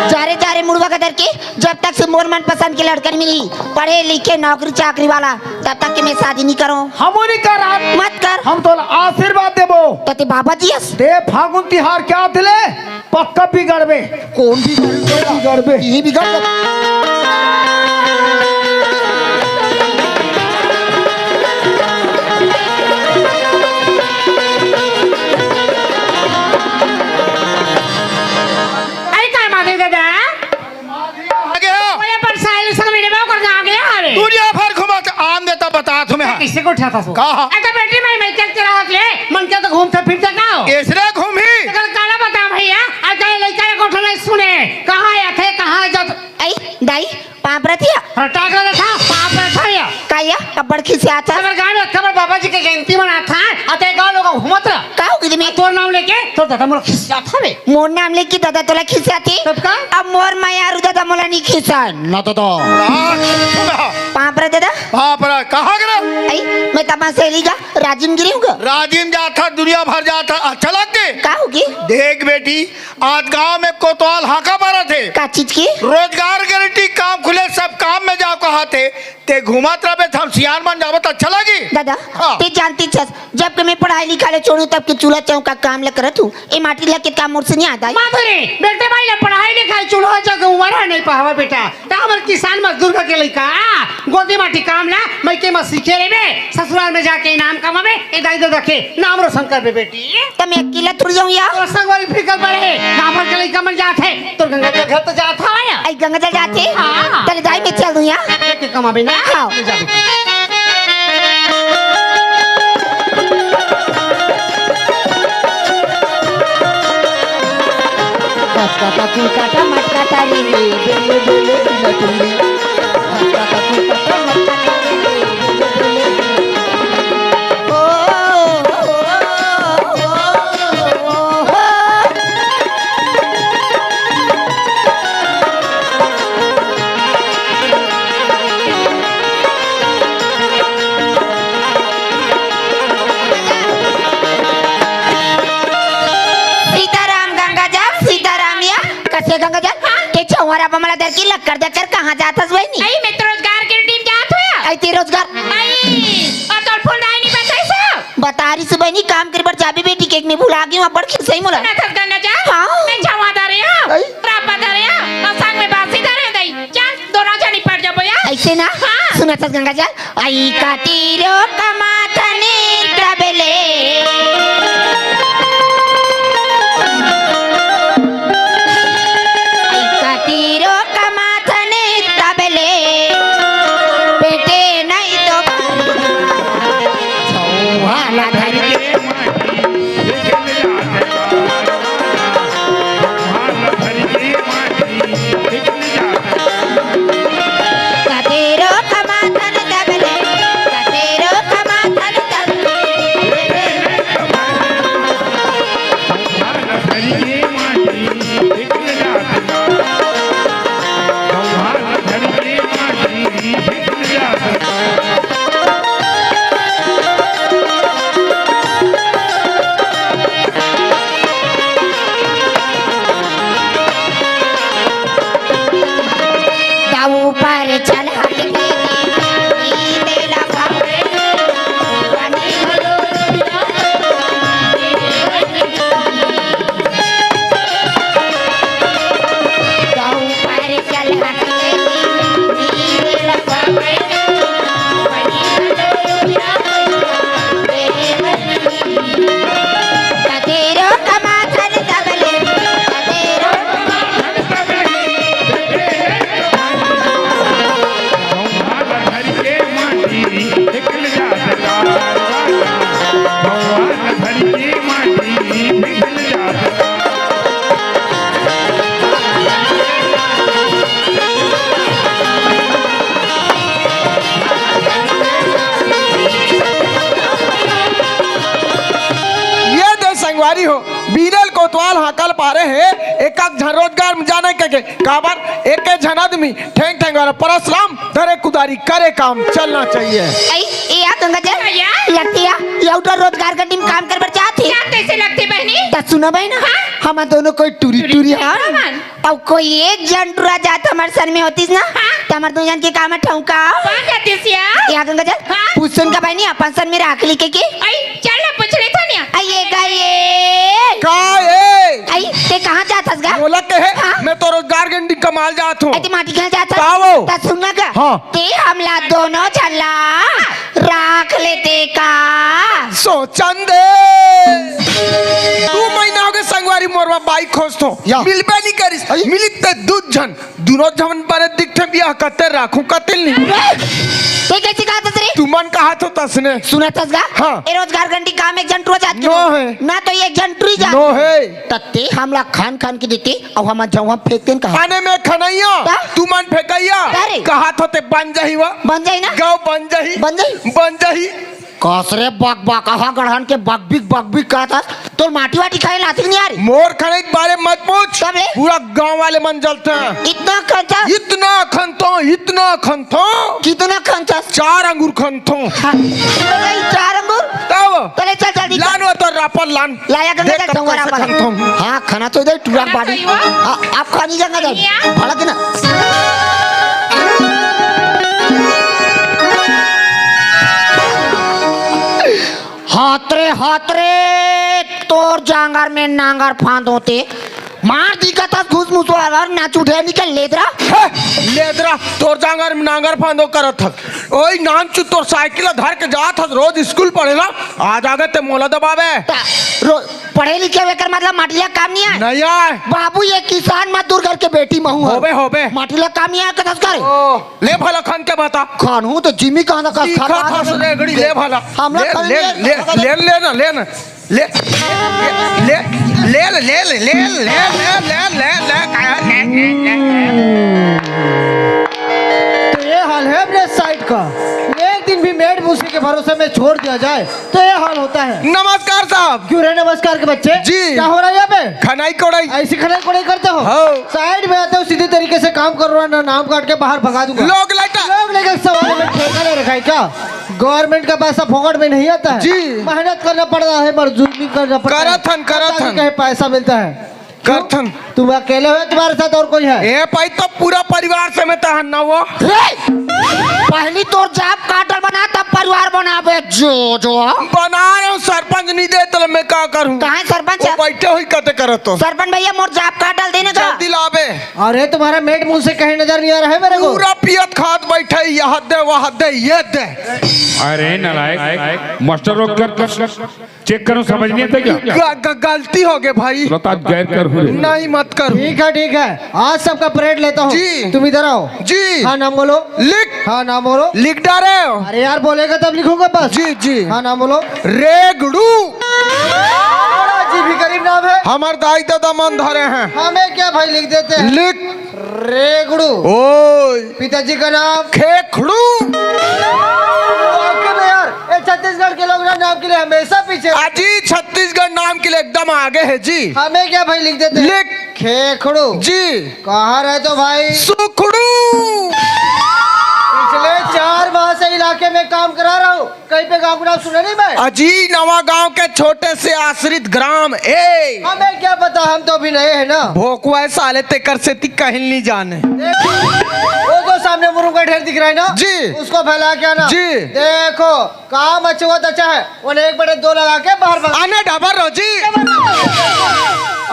जा रे, जा रे, मुड़वा गदर के, जब तक से मोर मनपसंद के लड़का नइ मिलही, पढ़े लिखे, नौकरी चाकरी वाला, तब तक के मैं शादी नइ करँव। हमू नइ करन। मत कर। हम तोला आशीर्वाद देबो। त तैं बाबा जी अस। तैं फागुन तिहार के आत ले पक्का बिगड़बे। कोन बिगड़बे? बिगड़बे। इही बिगड़ जाबे। अरे का माधव दादा? आगे हो। ओए, अपन साहेली संग मिले बा, ओकर गाँव गया हवे। दुनिया भर घुमत आन देता बता तुम्हें। कइसे गोठियाथस ओ? का? ए त बेटी, मैं, मैं चल के रहत ले, मन के त घूमथे फिरथे का हो? अइसने घूमही। एकर काला बता भइया, अउ कहे लइका ला गोठियाथे नइ सुने, कहाँ आथे, कहाँ जाथे? अई, दाई, पाँव परत हँव। हाँ, टाकरा देखा, पाँव परत हँव। का या? अब्बड़ खिसियाथस। हमर गाँव में खबर बाबा जी के जयंती मनाथे, अते गाँव लोग घूमत रह। का होगे जी मैं? तोर नाम लेके, तोर दादा मोला खिसियाथे बे। मोर नाम लेके दादा तोला खिसियाथे? तब का? अब मोर मयारू दादा मोला नइ खिसियाय। ना दादा। पाँव परत दादा। पाँव परत, कहाँ गे रहे? अई, मैं तमा सहेली गा, राजिम गे रेहेंव गा। राजिम जाथस, दुनिया भर जाथस, अच्छा लगथे? का होगे? देख बेटी, आज गांव में कोतवाल हाका मारत हे। का चीज के? रोजगार गारंटी काम खुले, सब काम में जाव कहत हे। तैं घूमत रहबे, त हम सियान मन जाबो त अच्छा लगही। दादा, हाँ। तैं जानथस, जब के मैं पढ़ाई लिखाई ल छोड़ेंव, तब के चूल्हा चौका काम ल करत हँव। ए माटी ल के काम मोर से नइ आय दाई। माधुरी, बेटे भाई ल पढ़ाई लिखाई चूल्हा चौका उमर हे नइ पावय बेटा। त हमर किसान मजदूर घर के लइका, गोदी माटी काम ल मइके म सीखे रहिबे, ससुराल में जाके इनाम कमाबे, ए दाई ददा के नाम रोशन करबे बेटी। त मैं अकेला थोड़ी जाहूँ या? तोर संग वाली फिकर पड़े हे, गाँव भर के लइका मन जात हे, तोर गंगा जल घर त जात हवय। अई गंगा जल जात हे? हाँ। त ले दाई मैं चल दूँ या? लेके कमाबे ना? हाँ। ले जा बेटी। बस काटा तू काटा मत काटा रे, बेले बेले बिना टूरी। बस काटा तू काटा मत काटा रे, बेले बेले बिना टूरी। ओ, ओ, ओ, ओ, ओ। सीताराम गंगा जल, सीताराम या। कइसे गंगा जल? हाँ। तैं छउवारा बमला दर की लक्कड़ दर कर कहाँ जात हस बहिनी? अई, मैं तो रोजगार के टीम जात हँव। अई, तैं रोजगार? अई, अउ तोर फूलदाई नइ बताइस? बता रहिस बहिनी, काम करे बर जाबे बेटी, के मैं भुला गेंव, अब्बड़ खिसही मोला। सुनत हस गंगा जल? हाँ। मैं छउवा धरे हँव, अई। रापा धरे हँव, अउ संग में बासी धरे हँव दाई। चल, दोनों झन निपट जाबो या। अइसे ना? हाँ। सुनत हस गंगा जल? अई कातिरो कमाथन तबले। अई कातिरो कमाथन तबले। बेटे नहीं तो छउहा ला धर के कतेरो कमाथन तबले, कतेरो कमाथन तबले। अरे हो, बीनल कोतवाल हाकल पारे हे, एक आध झन रोजगार में जाने के, के। काबर एक झन आदमी ठेंग ठेंग वाला परसराम धरे कुदारी करे काम चलना चाहिए। ऐ, ए आ गंगा जल, भैया। लगती है, ये उधर रोजगार गड्डी में काम कर बर जात हे। क्या कैसे लगती बहनी? त सुना बहन, हाँ? हम दोनों कोई टूरी टूरी टूरी टूरी है। कौन? अब कोई एक झन टुरा जात हमर सन में होतिस ना, हाँ? त हमर दू झन के काम ठौका। कौन जातिस या? या गंगा जल, हाँ? पूछन का बहनी अपन सन में राख ली के, के? आई, चल ना पूछ ले था निया। आई, ये गए। का ए? आई, ते कहाँ जात हस गा? मोला कहे, हाँ? मैं तो रोजगार गंडी कमाल जात हूँ। आई, ते माटी खाए जात हस? पावो। त सुन ना गा। हाँ। ते हमला दोनों झन ला राख लेते का? सोचन दे। दू महीना हो गए संगवारी मोर बर बाई खोजथों। या। मिलबे नहीं करिस। अई। मिलिस ते दू झन। दूनों झन बने दिखथे बिया कते राखूं कतिल नहीं। ते कैसे कहा था रे? तुमन कहा थो तसने। सुना थस गा? हाँ। ए रोजगार गंडी काम एक झन टुरा जात के नो है। ना तो एक झन टुरी जात। नो है। तत्ते हमला खान खान के देते। अब हम जउहा फेंक देन कहा। आने में खनैया, का? तुमन फेंकैया। का रे? कहा थो ते बन जाही वा। बन जाही ना? गाँव बन जाही। बन जाही। बन जाही। कस रे बक बक, आहा गढ़न के बकबिक बकबिक कहत हस। तोर माटी वाटी खाए लातिक नहीं आ रही। मोर खनई के बारे मत पूछ। कब रे? पूरा गाँव वाले मन जलते हैं। इतना खनथस? इतना खनथों, इतना खनथों। कितना खनथस? चार अंगूर खनथों। हाँ। चार अंगूर? तब? चले चल जल्दी। लान वो तो रापल लान। लाया गंगा देख जल तब ठौंगा कैसे रापल। खनथों। हाँ, खाना तो इधर टूरा खाना बाड़ी। सही हुआ। हाँ, आप खानी गंगा जल। भड़क ना। हाथ रे, हाथ रे, तोर जांगर में नांगर फांद होते। मार दिखत हस घुस मुस वाला, ना चुठे निकल लेदरा। हे, लेदरा, तोर जांगर में नांगर फांदो करत हस। ओई नान चु तोर साइकिल धर के जात हस रोज स्कूल पढ़े ला, आज आगे ते मोला दबावे। ता, रो, पढ़े लिखे वेकर मतलब माटिया काम नहीं आए। नहीं आए। बाबू ये किसान मजदूर घर के बेटी महू है। होबे, होबे। माटिया काम नहीं आए कथस कर। ओ, ले भला खान के बता। खान हूँ तो जिमी कहाँ ना कस दिखा खा था। हस रेगड़ी, ले भला। हमला ले, खान ले, नहीं ले, आए। ले, ले ना, ले ना। ले, ले, ले, ले। तो ये हाल है अपने साइड का। एक दिन भी मेड मूसी के भरोसे में छोड़ दिया जाए तो ये हाल होता है। नमस्कार साहब। क्यों रे नमस्कार के बच्चे? जी। क्या हो रहा है यहाँ पे? खनाई कोड़ाई। ऐसी खनाई कोड़ाई करते हो? हाँ। साइड में आते हो, सीधी तरीके से काम करो, ना नाम काट के बाहर भगा दूंगा। लोग लेटा। लोग लेकर सवाल में ठेका ले रखा है क्या? गवर्नमेंट का पैसा फोकट में नहीं आता है। जी। मेहनत करना पड़ता है, मजदूरी करना पड़ता है। करत हन, करत तब जाके हन। कहीं पैसा मिलता है। क्यों? करथन। तुम अकेले हो या तुम्हारे साथ और कोई है? ए भाई, तो पूरा परिवार समेत हन ना वो। रे! पहली तोर जाब काटल बना, तब परिवार बनाबे। जो, जो। बना रहे हूँ, सरपंच नहीं दे, तो मैं का करूँ? कहाँ है सरपंच? वो बैठे हुई कते करत हो। सरपंच भैया, मोर जाब काटल देने का। जल्दी लाबे। अरे, तुम्हारा मेट मुंह से कहीं नजर नहीं आ रहा है मेरे को। पूरा पियत खात बैठे, यह दे, वह दे, ये दे। अरे नालायक, मास्टर रोक कर चेक करो, समझ नहीं आता क्या? ग-, ग-, गलती हो गई भाई। बता, गैर कर हुए। नहीं, मत कर। ठीक है, ठीक है, आज सबका परेड लेता हूँ। जी। तुम इधर आओ। जी। हाँ, नाम बोलो। लिख। हाँ, नाम बोलो। लिख डारे हो। अरे यार, बोलेगा तब लिखूंगा बस। जी, जी। हाँ, नाम बोलो। रेगड़ू। बड़ा जी भी गरीब नाम है। हमार दाई दादा मन धरे हैं। हमें क्या भाई, लिख देते हैं। लिख। रेगड़ू। ओए। पिताजी का नाम? खेखड़ू। वाकई में यार, ये छत्तीसगढ़ के लोग ना नाम के लिए हमेशा पीछे रहते हैं। अजी, छत्तीसगढ़ नाम के लिए एकदम आगे है जी। हमें क्या भाई, लिख देते हैं। लिख। खेखड़ू। जी। कहाँ रहते हो भाई? सुखड़ू। पिछले चार माह से इलाके में काम करा रहा हूँ, कहीं पे गाँव का नाम सुना नहीं मैं। अजी, नवा गांव के छोटे से आश्रित ग्राम ए। हमें क्या पता, हम तो अभी नए हैं ना। भोकवा है साले, तेकर सेती कहीं नहीं जाने। वो जो सामने मुरुम का ढेर दिख रहा है ना, जी। उसको फैला के आना। जी। देखो, काम अच्छा हुआ तो अच्छा है, उन्हें एक बटे दो लगा के बाहर भगा। आने डबर रहो जी।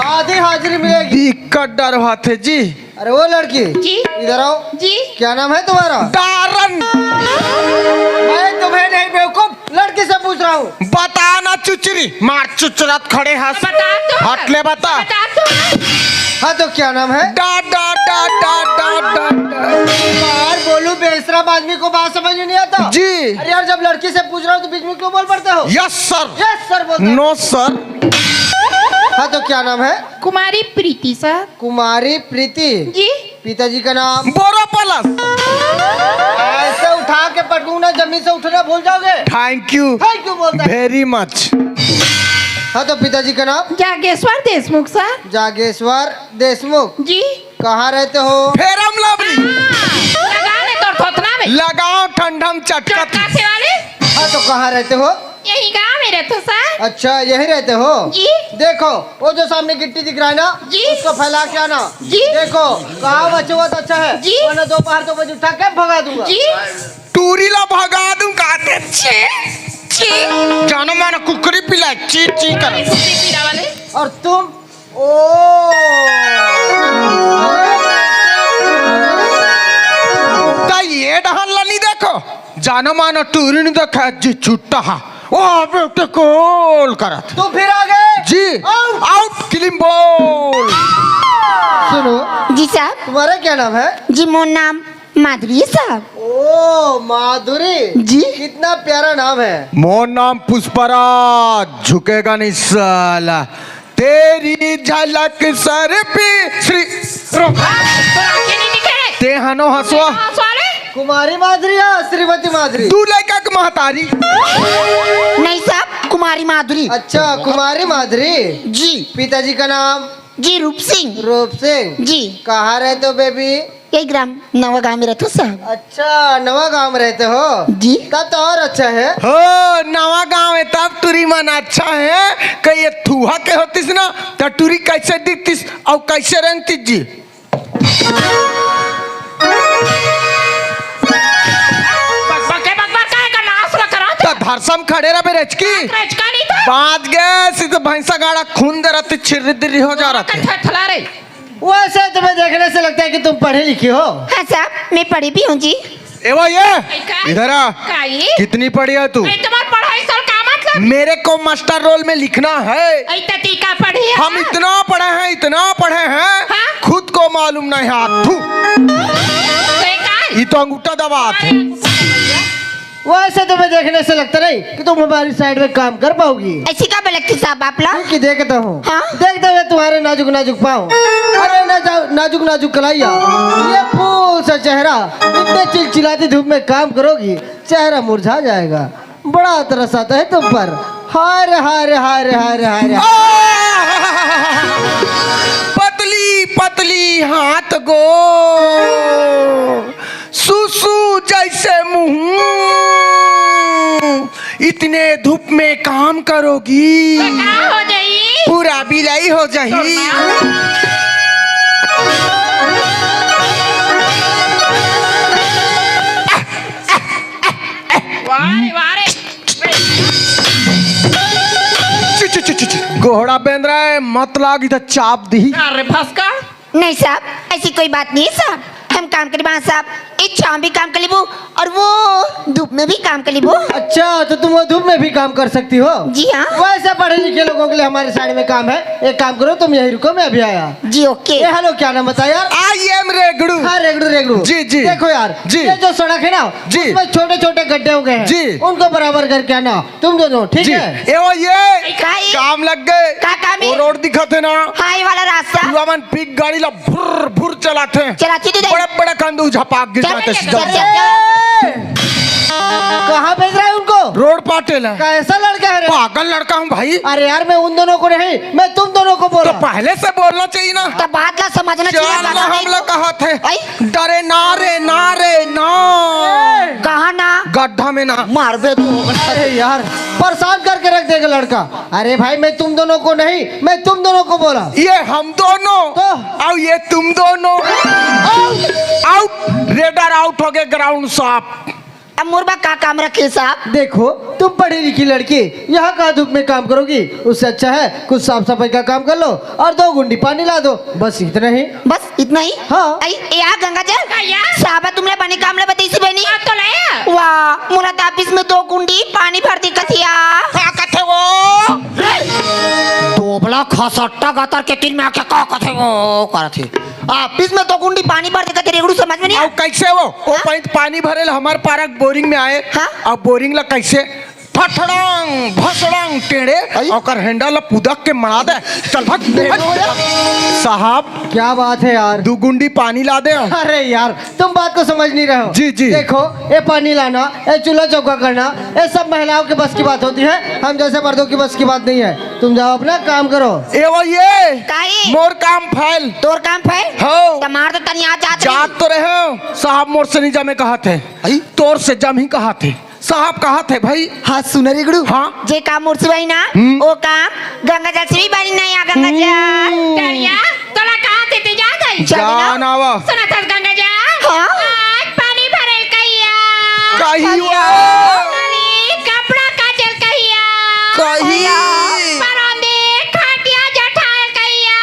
आधी हाजिरी मिलेगी। दिक्कत डर बात है जी। अरे वो लड़की, जी। इधर आओ। जी। क्या नाम है तुम्हारा? डारन। मैं तुम्हें नहीं बेवकूफ, लड़की से पूछ रहा हूँ। बता ना चुचरी, मार चुचरत खड़े हस। बता तो। हट ले बता। बता तो। हाँ तो क्या नाम है? डा, डा, डा, डा, डा, डा, डा। यार बोलू, बेशरम आदमी को बात समझ में नहीं आता। जी। अरे यार, जब लड़की से पूछ रहा हूँ तो बीच में क्यों बोल पड़ते हो? Yes sir। Yes sir बोलते हो। No sir। हाँ तो क्या नाम है? कुमारी प्रीति सर। कुमारी प्रीति। जी। पिताजी का नाम? बोरो प्लस। ऐसे उठा के पटकूं ना, जमीन से उठना भूल जाओगे। Thank you। Thank you बोलता है। Very much। हाँ, तो पिताजी का नाम? जागेश्वर देशमुख सर। जागेश्वर देशमुख। जी। कहाँ रहते हो? Ferrum lovely. लगा ले तोर थोथना में। लगाओ ठंडम चटकत। चटका से वाले। हाँ, तो कहाँ रहते हो? यही गांव में रहते सर। अच्छा, यही रहते हो? जी। देखो, वो जो सामने गिट्टी दिख रहा है ना, जी। उसको फैला के आना। जी। देखो, कहाँ बचे हुआ तो अच्छा है, जी। वरना दोपहर दो बजे उठा के भगा दूंगा। जी। टूरी ला भगा दूं काते, छी, छी। जानो मानो कुकरी पिला, छी, छी कर। कुकरी पिला वाले। और तुम? ओ। त ये डहन ला नहीं देखो, जानो मानो टूरी नहीं देखा जी, छुट्टा हा। ओ बेटे, कॉल करत। तू फिर आ गए? जी। आउट। Out, kill him ball. सुनो। जी साहब। तुम्हारा क्या नाम है? जी, मोर नाम माधुरी साहब। ओ, माधुरी। जी। कितना प्यारा नाम है। मोर नाम पुष्पराज, झुकेगा नहीं साला। तेरी झलक सर पे श्री तोरा आँखें नहीं दिखे? ते हनो हंसवा। हंसवा ले? कुमारी माधुरी या श्रीमती माधुरी? दू लड़का के महतारी। नहीं साहब, कुमारी माधुरी। अच्छा, कुमारी माधुरी। जी। पिताजी का नाम? जी, रूप सिंह। रूप सिंह। जी। कहाँ रहते हो बेबी? यही ग्राम नवा गांव में रहते हो साहब। अच्छा, नवा गांव में रहते हो? जी। तब तो और अच्छा है। हो, नवा गांव है तब टूरी मन अच्छा है। कहीं ये थूहा के होतिस ना, त टूरी कैसे दिखतिस और कैसे रेंगतिस जी? बक-, बक-, बक-, बक-, का, का नाश न करा त धरसम खड़े रह बे रेचकी। रेचका नहीं था। बात गए, सी तो भैंसा गाड़ा खून दे रहती, छिर्री दिर्री हो जा रहती। थथला रे। वैसे तुम्हें देखने से लगता है कि तुम पढ़े लिखे हो। हाँ साहब, मैं पढ़ी भी हूँ जी। ए वो ये, का? इधर आ। काई? कितनी पढ़ी है तू? ए, तुम्हार पढ़ाई साल का मतलब? मेरे को मास्टर रोल में लिखना है। ए, त ती का पढ़ी है? हम इतना पढ़े हैं, इतना पढ़े हैं, हाँ? खुद को मालूम नहीं हाथ। थू। ए, काई? ये तो अंगूठा दबात है। वैसे तुम्हें देखने से लगता नहीं कि तुम हमारी साइड में काम कर पाओगी। ऐसी का बलकती साहब आप लोग? क्योंकि देखता हूँ, हाँ? देखते हुए तुम्हारे नाजुक नाजुक पाँव। अरे ना जाओ, नाजुक नाजुक कलाइया, ये फूल सा चेहरा, इतने चिलचिलाती धूप में काम करोगी, चेहरा मुरझा जाएगा। बड़ा तरस आता है तुम पर। हाय रे, हाय रे, हाय रे, हाय रे, हाय रे। आह! पतली पतली हाथ गो, सुसु जैसे मुंह, इतने धूप में काम करोगी, तो का हो जाई? पूरा बिलाई हो जाही। तो ना। वाह रे, वाह रे। चु, चु, चु, चु, चु। गोहड़ा बेंदरा है, मत लाग इधर चाप दी। अरे भस्का। नहीं साहब, ऐसी कोई बात नहीं है साहब। हम काम करीबा साहब, इच्छा हम भी काम कर लेबू और वो धूप में भी काम कर लेबू। अच्छा, तो तुम वो धूप में भी काम कर सकती हो? जी हाँ। वैसे पढ़े लिखे लोगों के लिए हमारे साइड में काम है। एक काम करो, तुम यहीं रुको, मैं अभी आया। जी, ओके। ए, हेलो, क्या नाम बताया यार? I am रेगड़ू। हाँ, रेगड़ू, रेगड़ू। जी, जी। देखो यार, जी। ये जो सड़क है ना, जी। उसमें छोटे-छोटे गड्ढे हो गए हैं। जी। उनको बराबर करके आना, तुम दोनों, ठीक जी। है? ए, वो ये काई? काम लग गए। का काम है? वो रोड दिखत है ना? हाँ, ये वाला रास्ता। युवा मन पिक गाड़ी ला भुर, भुर चलाते हैं। चलाती तो दे। बड़े, बड़े कंदू झपाक गिर चल, जाते हैं, चल, सीधा चल, सीधा। चल। कहाँ भेज रहा है उनको? रोड पाटे ला। कैसा लड़का है रे? पागल लड़का हूँ भाई। अरे यार, मैं उन दोनों को नहीं, मैं तुम दोनों को बोल तो रहा हूँ। पहले से बोलना चाहिए ना। तो बात ला समझना चाहिए, चल ना, बात हम नहीं लोग तो। कहा थे। आई? डरे ना रे, ना रे, ना। कहाँ ना? गड्ढा में ना। मार बे तू। अरे यार, परेशान करके रख देगा लड़का। अरे भाई, मैं तुम दोनों को नहीं, मैं तुम दोनों को बोला। ये हम दोनों। तो? आओ, ये तुम दोनों। आउट। आउट। रेडर आउट हो गए, ग्राउंड साफ। अब मोर बा का काम रखे साहब? देखो, तुम पढ़ी लिखी लड़की, यहाँ कहाँ धूप में काम करोगी? उससे अच्छा है कुछ साफ सफाई का काम कर लो और दो गुंडी पानी ला दो, बस इतना ही। बस इतना ही? हाँ। आई, ए आ गंगा जल। का या? साहब तुमने बने काम ला बताई सी बनी? हाँ, तो लाया। वाह, मोला तो ऑफिस में दो गुंडी पानी भर दी कथिया। का कथे वो? दोबला खसट्टा गतर के तीन में आके का कथे वो करत हे? ऑफिस में दो गुंडी पानी भर दे कथे, रेगड़ू समझ में नहीं आया? अब कैसे वो? वो हाँ? पानी, पानी भरे ला हमारे पारक बोरिंग में आए। हाँ? अब बोरिंग ला कैसे? फटड़ांग, भसड़ांग, टेढ़े, आई। ओकर हेंडा ला पुदक के मड़ा दे। चल भाग। साहब, क्या बात है यार? दू गुंडी पानी ला दे। अरे यार, तुम बात को समझ नहीं रहे हो। जी, जी। देखो, ये पानी लाना, ये चूल्हा चौका करना, ये सब महिलाओं के बस की बात होती है, हम जैसे मर्दों की बस की बात नहीं है। तुम जाओ, अपना काम करो। ए वो ये, काई? मोर काम फैल। तोर काम फैल? हो। त मार तो तनी आ जात जात रही। तो रहे हो, साहब मोर से नहीं जमे कहा थे। आई? तोर से जम ही कहा थे। साहब कहा थे भाई। हाँ, सुन रे गुड़ू। हाँ? जे काम मोर से भाई ना, हम्म। वो काम गंगा जल से भी बनी नहीं आ गंगा जल। हम्म। करिया, तोला कहाँ से ती जा गई? जाना वा। सुना था गंगा जल? हाँ। आज पानी भरल कहिया। कहिया। कपड़ा काचल कहिया। कहिया। परोंदे खाटिया जठाल कहिया।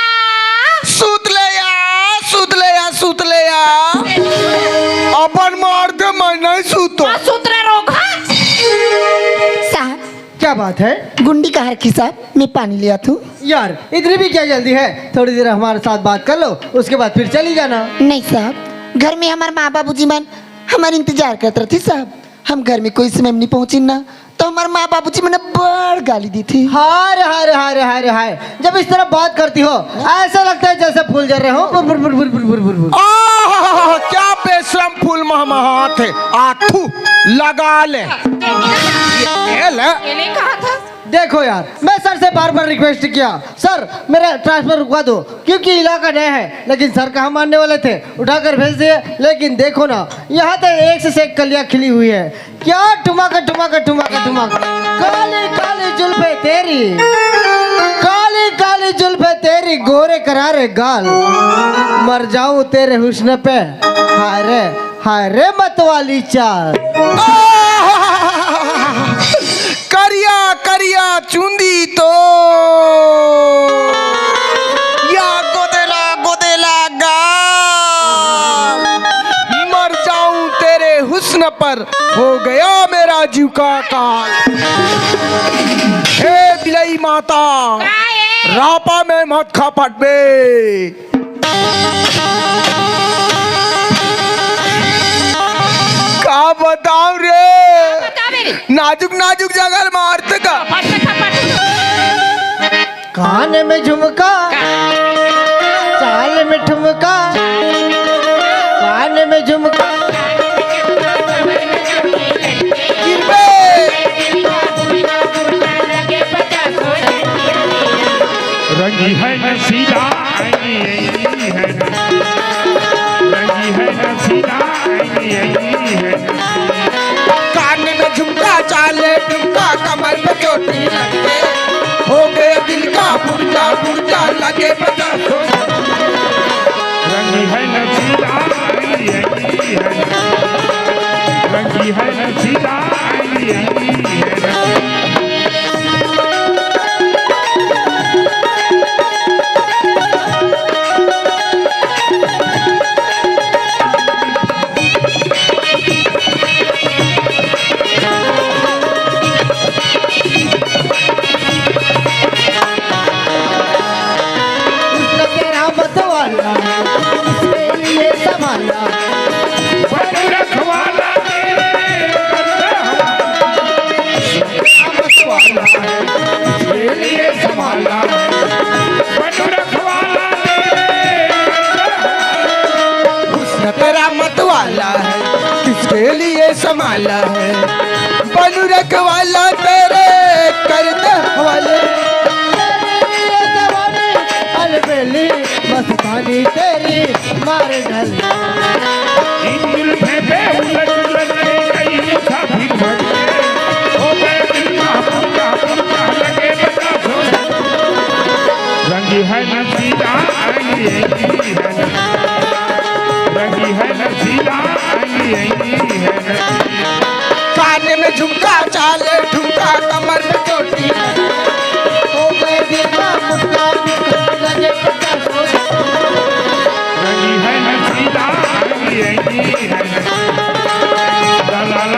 सुत ले या, सुत ले या, सुत ले या। अपन मार दे, मैं नहीं सुतो। आ, सुत रे रोग, हाँ? साहब। क्या बात है? गुंडी कहाँ रखी साहब? मैं पानी ले आती हूँ। यार, इतनी भी क्या जल्दी है? थोड़ी देर हमारे साथ बात कर लो, उसके बाद फिर चली जाना। नहीं साहब, घर में हमारे माँ बाबूजी मन हमारे इंतजार करत रहिथे साहब। हम घर में कोई समय में नहीं पहुँची ना, तो हमारे माँ बाबूजी मन बड़ गाली देथे। हाय रे, हाय रे, हाय रे, हाय रे, हाय। जब इस तरह बात करती हो, ऐसा लगता है जैसे फूल झर रहे हो। बुर, बुर, बुर। आह, क्या बेशरम फूल महमहात है। आ, थू, लगा ले। ये ले। ये नहीं कहा था। देखो यार, मैं सर से बार बार रिक्वेस्ट किया, "सर, मेरा ट्रांसफर रुकवा दो, क्योंकि इलाका नया है।" लेकिन सर कहाँ मानने वाले थे, उठाकर भेज दिए। लेकिन देखो ना, यहाँ तो एक से एक कलियाँ खिली हुई है। क्या ठुमक, ठुमक, ठुमक, ठुमक। काली काली जुल्फे तेरी, काली काली जुल्फे तेरी, गोरे करारे गाल, मर जाऊं तेरे हुस्न पे। हाय रे, हाय रे मतवाली चाल। करिया करिया चुंदी तो या गोदेला गोदेला गाल, मर जाऊं तेरे हुस्न पर, हो गया मेरा जीव का काल। हे बिलई माता, का ए? रापा में मत खपटबे। का बताऊं रे? बता मेरी। नाजुक नाजुक जगह मारत का। फट खपट। कान में झुमका, चाल में ठुमका, कान में झुमका। रंगी है नशीला, रंगी है नशीला। कान में झुमका, चाले झुमका, कमर पे चोटी लटके, हो गए दिल का पुर्जा, पुर्जा लगे पचास। रंगी है नशीला, रंगी है, रंगी है नशीला, रंगी है। उसका तेरा मतवाला, उसके लिए संभाला। हुस्न तेरा मतवाला है, किसके लिए संभाला है? बनू रखवाला तेरे करने वाले। अलबेली मस्तानी तेरी मार डाली। इन जुल्फे पे उलझ उलझ के कई मुसाफिर भटके। हो गए दिल का मुर्गा, मुर्गा लगे बता दो। रंगी है नशीला, रंगी है, रंगी है नशीला, रंगी है। कान में झुमका, चाले झुमका, कमर में चोटी। हो गए दीवाना, मुस्कान लगे पचास। रंगी है नशीला, रंगी है। ला, ला, ला।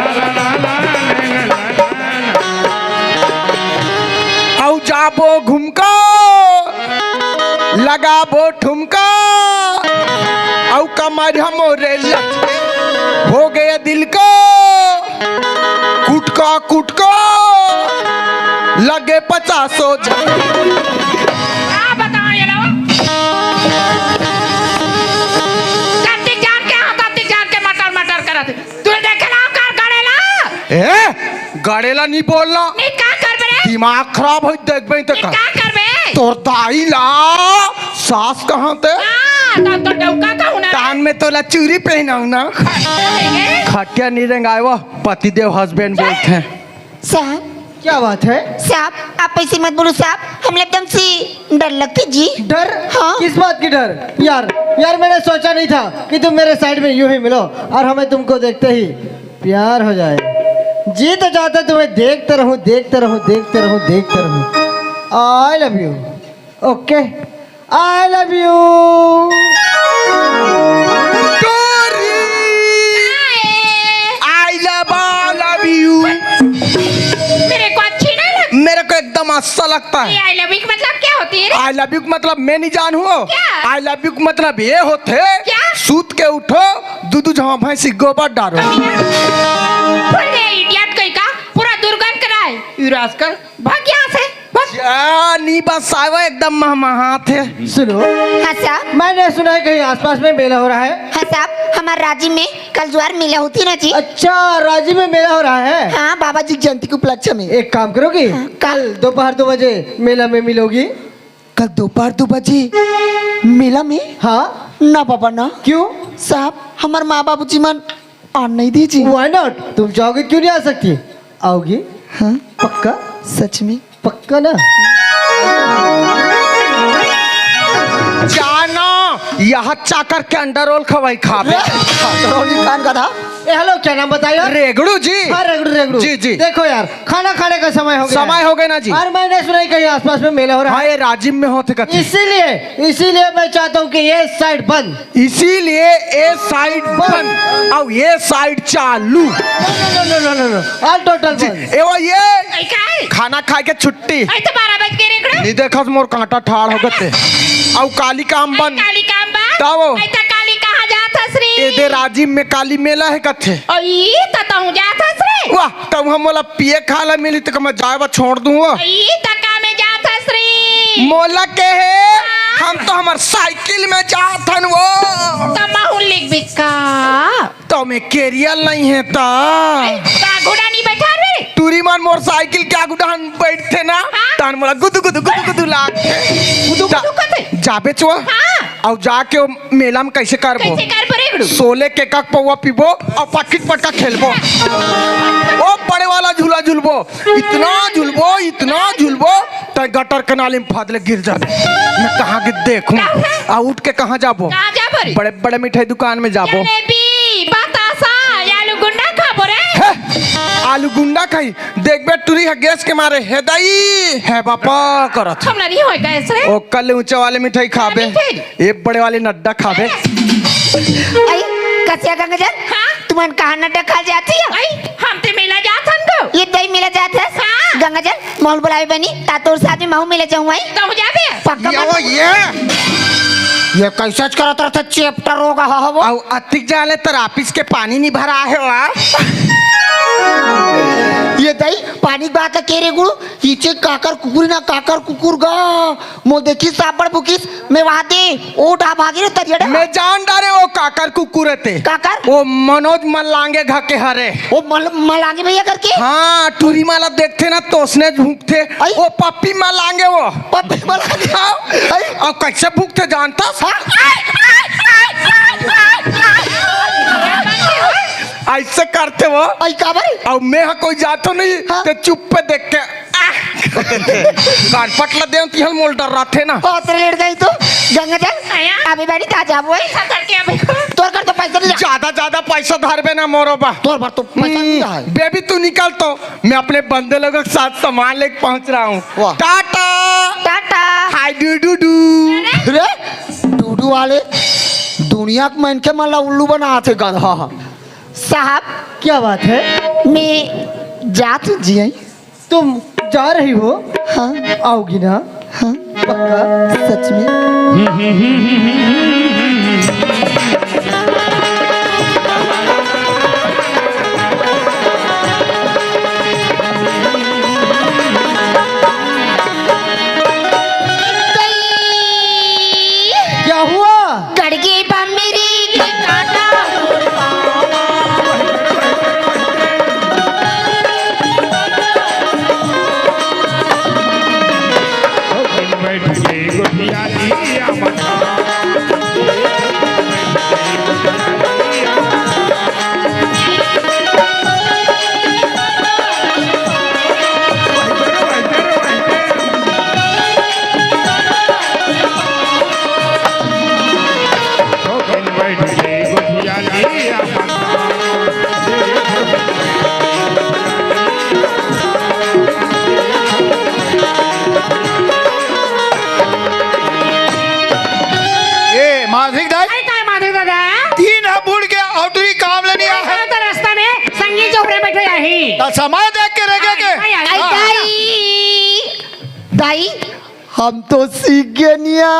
अउ जाबो घुमका, लगाबो ठुमका, अउ कमर हमरे लचके, हो गया दिल को कुटका, कुटका। लगे पचासो झन। का बताओ ये लोग? कत्ती जान के, हाँ, कत्ती जान के मटर मटर करत हे। तू देखे ना कार गड़ेला? ए, गड़ेला नहीं बोलना। नहीं, का करबे रे? दिमाग खराब हो, देखबे तो नहीं, का? का करबे? तोर दाई ला, सास कहाँ ते? हाँ, तो, तो डौका कहूँ ना। कान में तोला चूरी पहनाऊ ना। ए, ए। खटिया नहीं रेंगाए वो, पतिदेव हस्बैंड बोलते हैं। साहब। क्या बात है? साहब, आप ऐसे मत बोलो साहब, हमें एकदम से डर लगते जी। डर? हाँ। किस बात की डर? यार, यार, मैंने सोचा नहीं था कि तुम मेरे साइड में यूं ही मिलो और हमें तुमको देखते ही प्यार हो जाए। जी तो चाहता तुम्हें देखते रहूं, देखते रहूं, देखते रहूं, देखते रहूं। I love you। OK। I love you। Tori. I love, I love you। मेरे को अच्छी नहीं लगती। मेरे को एकदम अच्छा लगता है। ये I love you का मतलब क्या होती है रे? I love you का मतलब मैं नहीं जानू। क्या? I love you का मतलब ये होते, क्या? सूत के उठो, दू दू झमा भैंसी गोबर डालो। फुल रे इडियट कहीं का, पूरा दुर्गंध कराए। ये रास्कल। भाग यहाँ से, भाग। जा, नी बसावा, एकदम महमहात हे। सुनो। हाँ साहब। मैंने सुना है कहीं आसपास में मेला हो रहा है। हाँ साहब, हमारे राजिम में कल जुआर मेला होती ना जी। अच्छा, राजिम में मेला हो रहा है। हाँ, बाबा जी की जयंती के उपलक्ष्य में। एक काम करोगी? हाँ, कल दोपहर दो बजे मेला में मिलोगी। कल दोपहर दो बजे मेला में? हाँ। ना बाबा ना। क्यों? साहब, हमारे माँ बाबूजी मन आन नहीं दी जी। Why not? तुम जाओगे, क्यों नहीं आ सकती? आओगी? हाँ। पक्का? सच में? पक्का ना? जाना, यहाँ चाकर के अंडा रोल खवाई खाबे। अंडा रोल कान का था? ए, हेलो, क्या नाम बताया? रेगड़ू जी। हाँ, रेगड़ू, रेगड़ू। जी, जी। देखो यार, खाना खाने का समय हो गया। समय हो गया ना जी। और मैंने सुना है कहीं आसपास में मेला हो रहा है। हाँ, ये राजिम में होते कथी। इसीलिए, इसीलिए मैं चाहता हूँ कि ये साइड बंद। इसीलिए ये साइड बंद और ये साइड चालू। No, no, no, no, no, no। All total जी, बंद। ए वो ये ऐ का है? खाना खाए के छुट्टी। ऐ तो बारह बज के रेगड़ू। नहीं देखा मोर कांटा ठाड़ हो गते। और काली काम बंद। काली काम बंद? तावो। ऐ तो काली कहाँ जात हस रे? ए दे राजिम में काली मेला है कथे। ओ ई तो तहूँ जात हस रे? वाह, तब हम बोला पिए खा ला मिली तो मैं जाए बा छोड़ दूँ वो। ई तो का में जात हस रे? मोला के है, हाँ। हम तो हमार साइकिल में जात हन वो। तो महू लिख बिका। तो मैं केरियल नहीं है ता। का घोड़ा नहीं बैठा रे? टूरी मान मोर साइकिल क्या गुडान बैठते ना? हाँ। तान मोला गुदु गुदु गुदु गुदु लाग। गुदु गुदु कथे? जाबे चुआ। हाँ। और जाके वो मेला में कैसे करबो? कैसे करबो रेगड़ू? सोले के कक पौवा पीबो और पकिट पटका खेलबो। ओ बड़े वाला झूला झूलबो, इतना झूलबो, इतना झूलबो, तै गटर के नाली में फाद ले गिर जाबे। मैं कहाँ के देखूं? आ उठ के कहाँ जाबो? कहाँ जाबो रे? बड़े बड़े मिठाई दुकान में जाबो। जलेबी, बतासा, आलू गुंडा खाबो रे। हे, आलू गुंडा खाई? देखबे टूरी ह गैस के मारे, हे दाई, हे बापा करत। हमरा नहीं होय गैस रे। ओ कल ऊंचा वाले मिठाई खाबे। मिठाई? ये बड़े वाले नड्डा खाबे। अई, कसिया गंगाजल, हाँ? तुमन कहाँ नड्डा खा जाती है? अई, हम ते मेला जात हन को। ये दही मेला जात है? हाँ। गंगाजल, महू ल बुलावे बनी, ता तोर साथ में महू मेला जाऊँ आई। कहूँ जाबे? पक्का ये मन- वो ये, ये कैसे करत रहते चैप्टर होगा हा वो? अउ अतिक जाले तर ऑफिस के पानी नहीं भरा है वा। ये दही पानी की बात है, के रे गुरु, इचे काकर कुकुरी ना काकर कुकुर गा। मोल देखिस साबड़ भुकिस, मैं वहां दे, ओ डहा भागी रे तरिया डहा। मैं जान डारे वो काकर कुकुर ते। काकर? वो मनोज मलांगे घर के हरे। वो मल-, मलांगे भैया करके? हाँ, टूरी माला देखते ना तो उसने भूखते। आई? वो पप्पी मलांगे वो। पप्पी मलांगे? हाँ। आई? और कैसे भूखते जानता? हाँ। ऐसे करते वो। आई का भाई? और मैं हा कोई जातो नहीं, हाँ। ते चुप पे देख के। कान पटला दे तिहल मोल डर रहा थे ना। ओ, तेरे लेट जाई तो, गंगाजल, आया? अभी बैठी था, जा वो है। ऐसा करके अभी को। तोर कर तो पैसा नहीं। ज्यादा, ज्यादा पैसा धरबे ना मोरो बा। तोर भर तो पैसा नहीं है। बेबी, तू निकल तो, मैं अपने बंदे लोगों के साथ सामान लेके पहुंच रहा हूँ। वाह। टाटा। टाटा। हाय डू डू डू। अरे, डूडू वाले, दुनिया के मन के मन ला उल्लू बना थे गधा। साहब। क्या बात है? मैं जात जी आई। तुम जा रही हो? हाँ। आओगी ना? हाँ। पक्का? सच में? नहीं। त समय देख के रह गे के। आई, आई, आई, हाँ। दाई, दाई, हम तो सीख गे निया।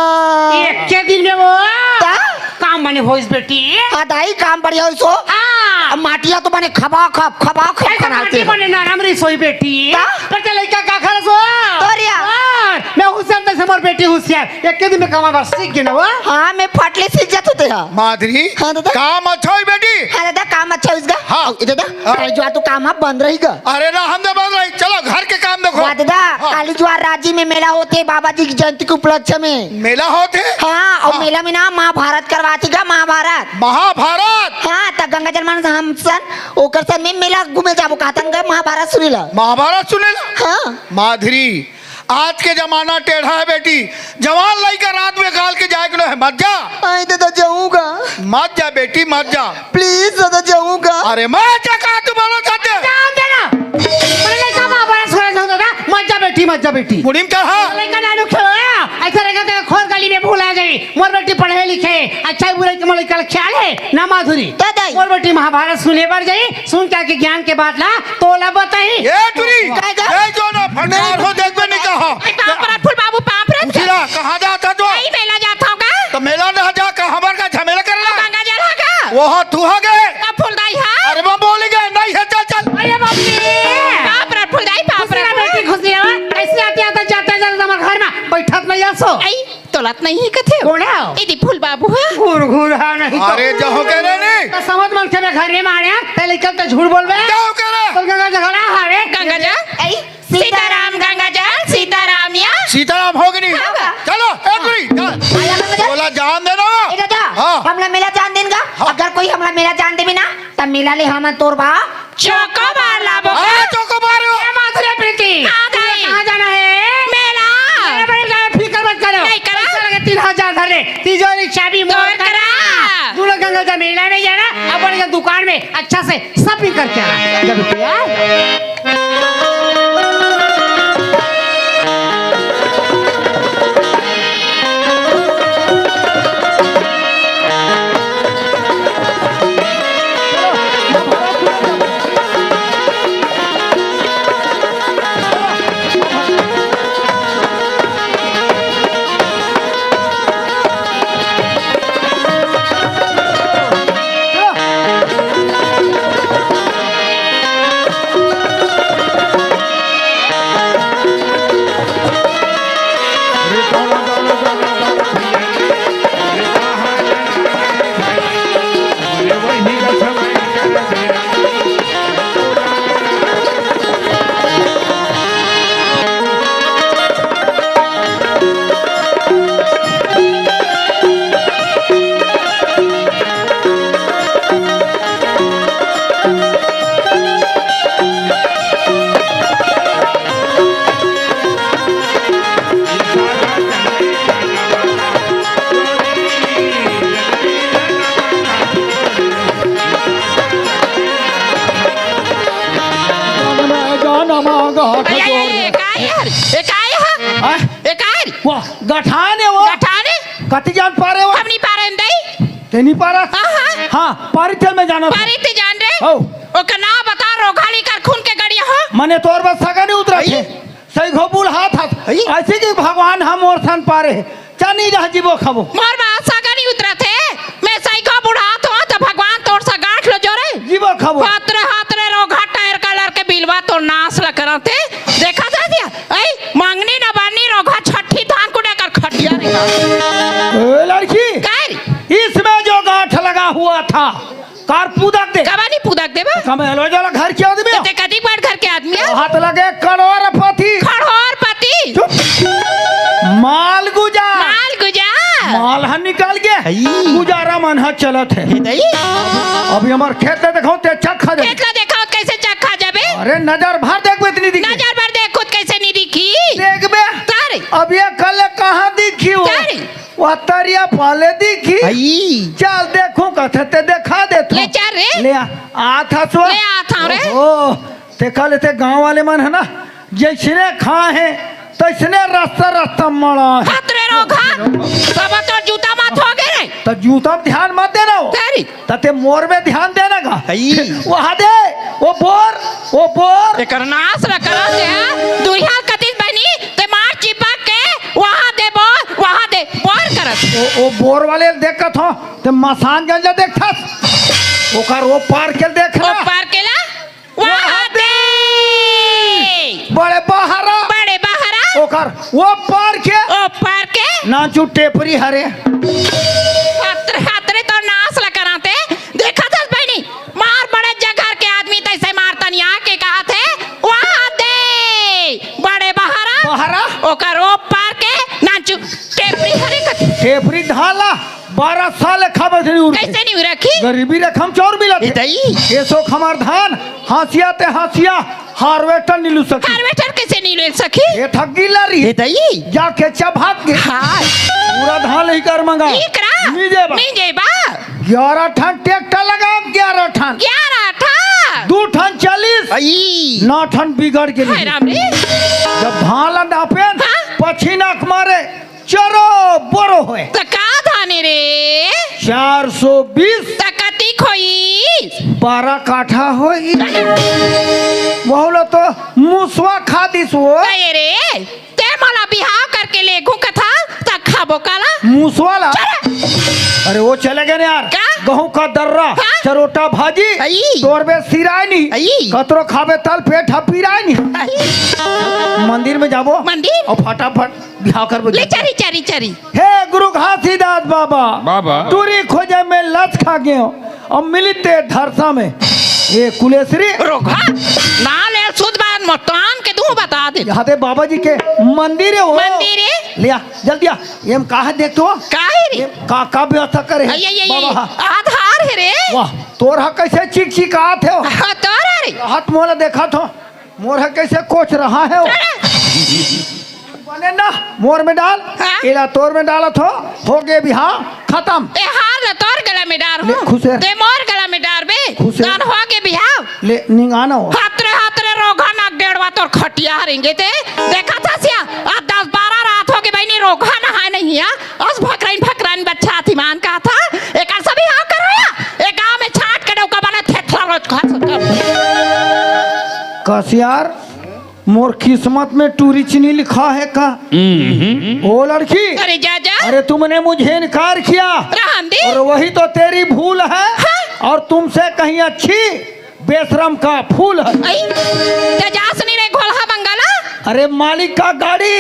एके दिन में वो ता? काम बने होइस बेटी। हाँ दाई, काम बढ़िया होइस हो। हाँ। अब माटिया तो बने खबा खब, खबा खब चल, तो खनाते माटी हो। बने नरम रहिस होही बेटी। ता? पर ते लइका का खरस हो? तोरिया। हाँ, मैं होशियार तइसे मोर बेटी होशियार। एके दिन में कमा बर सीख गे ना वो। हाँ, मैं फट ले सीख जाथों ते हा। माधुरी, हाँ दादा। काम अच्छा होइस बेटी। हाँ दादा, काम अच्छा होइस गा। हाँ। ए दादा, हाँ। कल जुआर तो काम ह बंद रही गा। अरे ना, हम तो बंद रही। चलो, घर के काम देखो। वाह दादा, हाँ। काली जुआर राजी में मेला होथे बाबा जी की जयंती के उपलक्ष्य में। मेला होथे? हाँ, अउ हाँ। मेला में ना महाभारत करवाथे गा, महाभारत। महाभारत? हाँ, त गंगा जल मन हम सन, ओकर सन में मेला घूमे जाबो कहतन गा, महाभारत सुने ला। महाभारत सुने ला? हाँ। माधुरी, आज के जमाना टेढ़ा हे बेटी, जवान लइका रात में गाल के जाए के नो हे, मत जा। आई दादा, जाहूँ गा। मत जा बेटी, मत जा। Please दादा, जाहूँ गा। अरे मत जा, का तू बोलो चाहते? जान दे ना। अरे लइका बाबा ने सुना दो दादा, मत जा बेटी, मत जा बेटी। मुड़ीम चढ़ा। लइका नानू खेलो ना, ऐसा रहेगा तो खोर गली में भूला जाई। मोर बेटी पढ़े लिखे, अच्छा बुराई के मोर लइका ख्याल हे ना माधुरी? दादा। मोर बेटी महाभारत सुने बर जाई, सुन के आके ज्ञान के बात ला तोला बताही। ए टुरी, काय गा? ए जो ना फंडार हो देखबे नहीं कहा। ए, पाँव परत फूल बाबू, पाँव परत। उठिला, कहाँ जाता तो? आई मेला जाता होगा। तो मेला ना जा, का हमर का झमेला करना? गंगा जल होगा। वो हा तू हा गे। अब फूलदाई हा। अरे वो बोल गए, नहीं है, चल, चल। अरे बाप रे। पाँव परत फुलदाई, पाँव परत। खुशी ना बेटी, खुशी ना। ऐसे आते, आते, जाते, जाते हमारे घर में बैठत नहीं आसो। आई। तोलत नहीं हे कथे। कोन हे? ए दे फूल बाबू हा। घुरघुरा नहीं तो। अरे, जाहूँ कहे नहीं। त समझ मन के मैं घर में मारे, ते लइका ते झूठ बोलबे। जाहूँ कहे। तो गंगा जल हा रे। गंगा जल। आई, सीताराम गंगा जल, सीताराम या। सीताराम होगे नहीं। हाँ। चलो, ए टुरी, चल। आया गंगा जल। बोला जान दे ना। ए दादा, हाँ। हमला मेला जान देन गा। हाँ। अगर कोई हमला मेला जान देबे ना, त मेला ले हमन तोर बा चोकोबार लाबो। हाँ, चोकोबार हो। ए माधुरी प्रीति। हाँ, दाई। कहाँ जाना हे? मेला। मेला, मेला, फिकर मत करो। नहीं करा। पैसा लगे तीन हजार धर ले। तिजोरी चाबी मोर तोर करा। करा। तू लोग गंगा जा मेला में जाना, अपन के दुकान में अच्छा से shopping करके आना। जब किया। अरे, अरे, अरे, काय यार? ए, काय हा? हाँ? ए, काय रे? वाह, गठान हे वो। गठान हे? कति जान पारे वो? हम नहीं पारे, हम दई। ते नहीं पारा? हाँ, हाँ। हाँ, पारी थे मैं जाना। पारी थे जान रे। हो। ओकर नाव बता, रोघाली कर खून के गड़िया हो। मने तोर बस सगा नहीं उतरा आई। थे। सही घो बुढ़ात हस। हई? अइसे कि भगवान हम ओर सन पारे हे। चल नहीं रह जीबो खाबो। मोर बात सगा नहीं उतरत हे। मैं सही घो बुढ़ात हों त भगवान तोर सा गांठ लो जोरे। जीबो खाबो। हात रे, हात रे, रोघा टायर कलर के बिलवा तोर नास ल करत हे। देखा था दिया? ऐ, मंगनी न बानी रोघा छठी धान कुटे कर खटिया रे। ए लड़की, का रे? इसमें जो गांठ लगा हुआ था, काबर पुदक दे। काबर नहीं पुदक देबो? का मैं अलवा जला घर के आदमी हूँ? ते कतिक बड़ घर के आदमी हे? हाथ लगे करोड़पति। करोड़पति? चुप। मालगुजा। मालगुजा। माल ह निकल गे। हई। गुजारा मन ह चलत हे। हे दई। अभी हमर खेत ला देखो, ते चक्खा दे। खेत ला देखो, कैसे चक्खा जाबे? अरे नजर भर देखबे, इतनी दिखी। नजर भर देख, खुद कैसे नहीं दिखी? देखबे। का रे? अब ये कल कहाँ दिखी हो? का रे? वो तरिया पाले दिखी। हई। चल देखूं कथे ते देखा दे तू। ले चल रे। ले आ, आ था सो। ले आ था रे। ओहो, ते कल ते गांव वाले मन हे ना, जैसने खा हे, तैसने रास्ता रास्ता मड़ा हे। हात रे रोघा, सब तो जूता माथ हो गे रे। त जूता में ध्यान मत देना हो। तेरी त ते मोर में ध्यान देना गा। हई। वहाँ दे, वो बोर, वो बोर। एकर नाश ल करा दे, दुरिहा कतिस बहिनी, ते मार चिपक के, वहाँ दे बोर, वहाँ दे बोर करत। ओ, ओ बोर वाले ल देखत हो, ते मसानगंज ल देखथस। ओकर ओ पार के ल देख ओ ना। पार के ला, वहाँ वहाँ दे। बड़े बहरा। बड़े बहरा। ओकर ओ पार के। ओ पार के। नाचू टेपरी हरे। हतरे, हतरे तो नाश ल कराते। देखत हस बहिनी, मार बड़े जगह के आदमी तैसे मारता नहीं आके कहा थे, वहाँ दे। बड़े बहरा। बहरा। ओकर ओ पार के नाचू टेपरी हरे कथे। टेपरी ढाला। बारह साल खाबे थे नहीं उरखे। कैसे नहीं उरखी? गरीबी रकम चौर मिलत ए हे। दई। ये सो खमार धान, हासिया ते हासिया, हार्वेस्टर नहीं लू सकी। हार्वेस्टर कैसे नहीं ले सकी? ये ठगी ला रही। ए दई। जाके चबात के। हाँ। पूरा धान ही कर मंगा। ई करा। नहीं जेबा। नहीं जेबा। ग्यारह ठन ट्रैक्टर लगा, ग्यारह ठन। ग्यारह ठन। दू ठन चालीस। आई। नौ ठन बिगड़ के हाय नहीं। राम रे। जब धान ला नापेन, हाँ। पछी नाक मारे। चरो बोरो होय। त का धाने रे? चार सौ बीस। त कतिक होई? बारह काठा होई। वहू ला तो मुसवा खा दिस वो। कहे रे, ते मोला बिहाव करके लेगहूं कथा, त खाबो काला? मुसवा ला? चल। अरे वो चले गए ना यार। का? गहूं का दर्रा, हाँ? चरोटा भाजी, आई। तोरबे सिराय नहीं। आई। कतरो खाबे तल पेट ह पिराय नहीं। आई। मंदिर में जाबो। मंदिर? और फटाफट बिहाव करबो। ले चरी, चरी, चरी। हे गुरु घासीदास बाबा। बाबा। टूरी खोजे में लच खा गयो। अब मिली ते धरसा में। ए कुलेश्री। रोघा, ना ले सुध बात मतान के तू बता दे। यहाँ दे बाबा जी के मंदिर है वो। मंदिर है? ले आ, जल्दी आ। ये हम कहा देख तो। काहे रे? ये का, का व्यवस्था करे है? आई, आई, आई, बाबा, आई। हाँ। आधार है रे। वाह, तोर हा कैसे चिक चिक आत है? हाँ, तोर है रे। हाथ मोला देखा तो। मोर ह कैसे कोच रहा है वो? अरे! बने ना, मोर में डाल, हाँ? इला तोर में डालत हो, हो गे बिहाव, खतम। ए हार ल तोर गला में डार ले, हूँ। खुश है। ते मोर गला में डार बे। खुश है। दान हो गे बिहाव। ले, निंगाना हो। हातरे, हातरे रोघा नाक डेढ़वा तोर खटिया हरेंगे ते। देखा था सिया, आज दस बारह रात हो गे बहिनी रोघा नहाए नहीं है। अस भकराइन, भकराइन बच्चा अतिमान का था। एकर सभी हाँ करो या। ए गाँव में छाट के डौका बने थेथला रोज खा सकब। कसियार, मोर किस्मत में टूरी चीनी लिखा है का? हम्म। ओ लड़की, अरे जा, जा। अरे तुमने मुझे इनकार किया। रहन दे। और वही तो तेरी भूल है। हाँ। और तुमसे कहीं अच्छी बेशरम का फूल है। आई, ते जास नहीं रे घोलहा बंगाला। अरे मालिक का गाड़ी,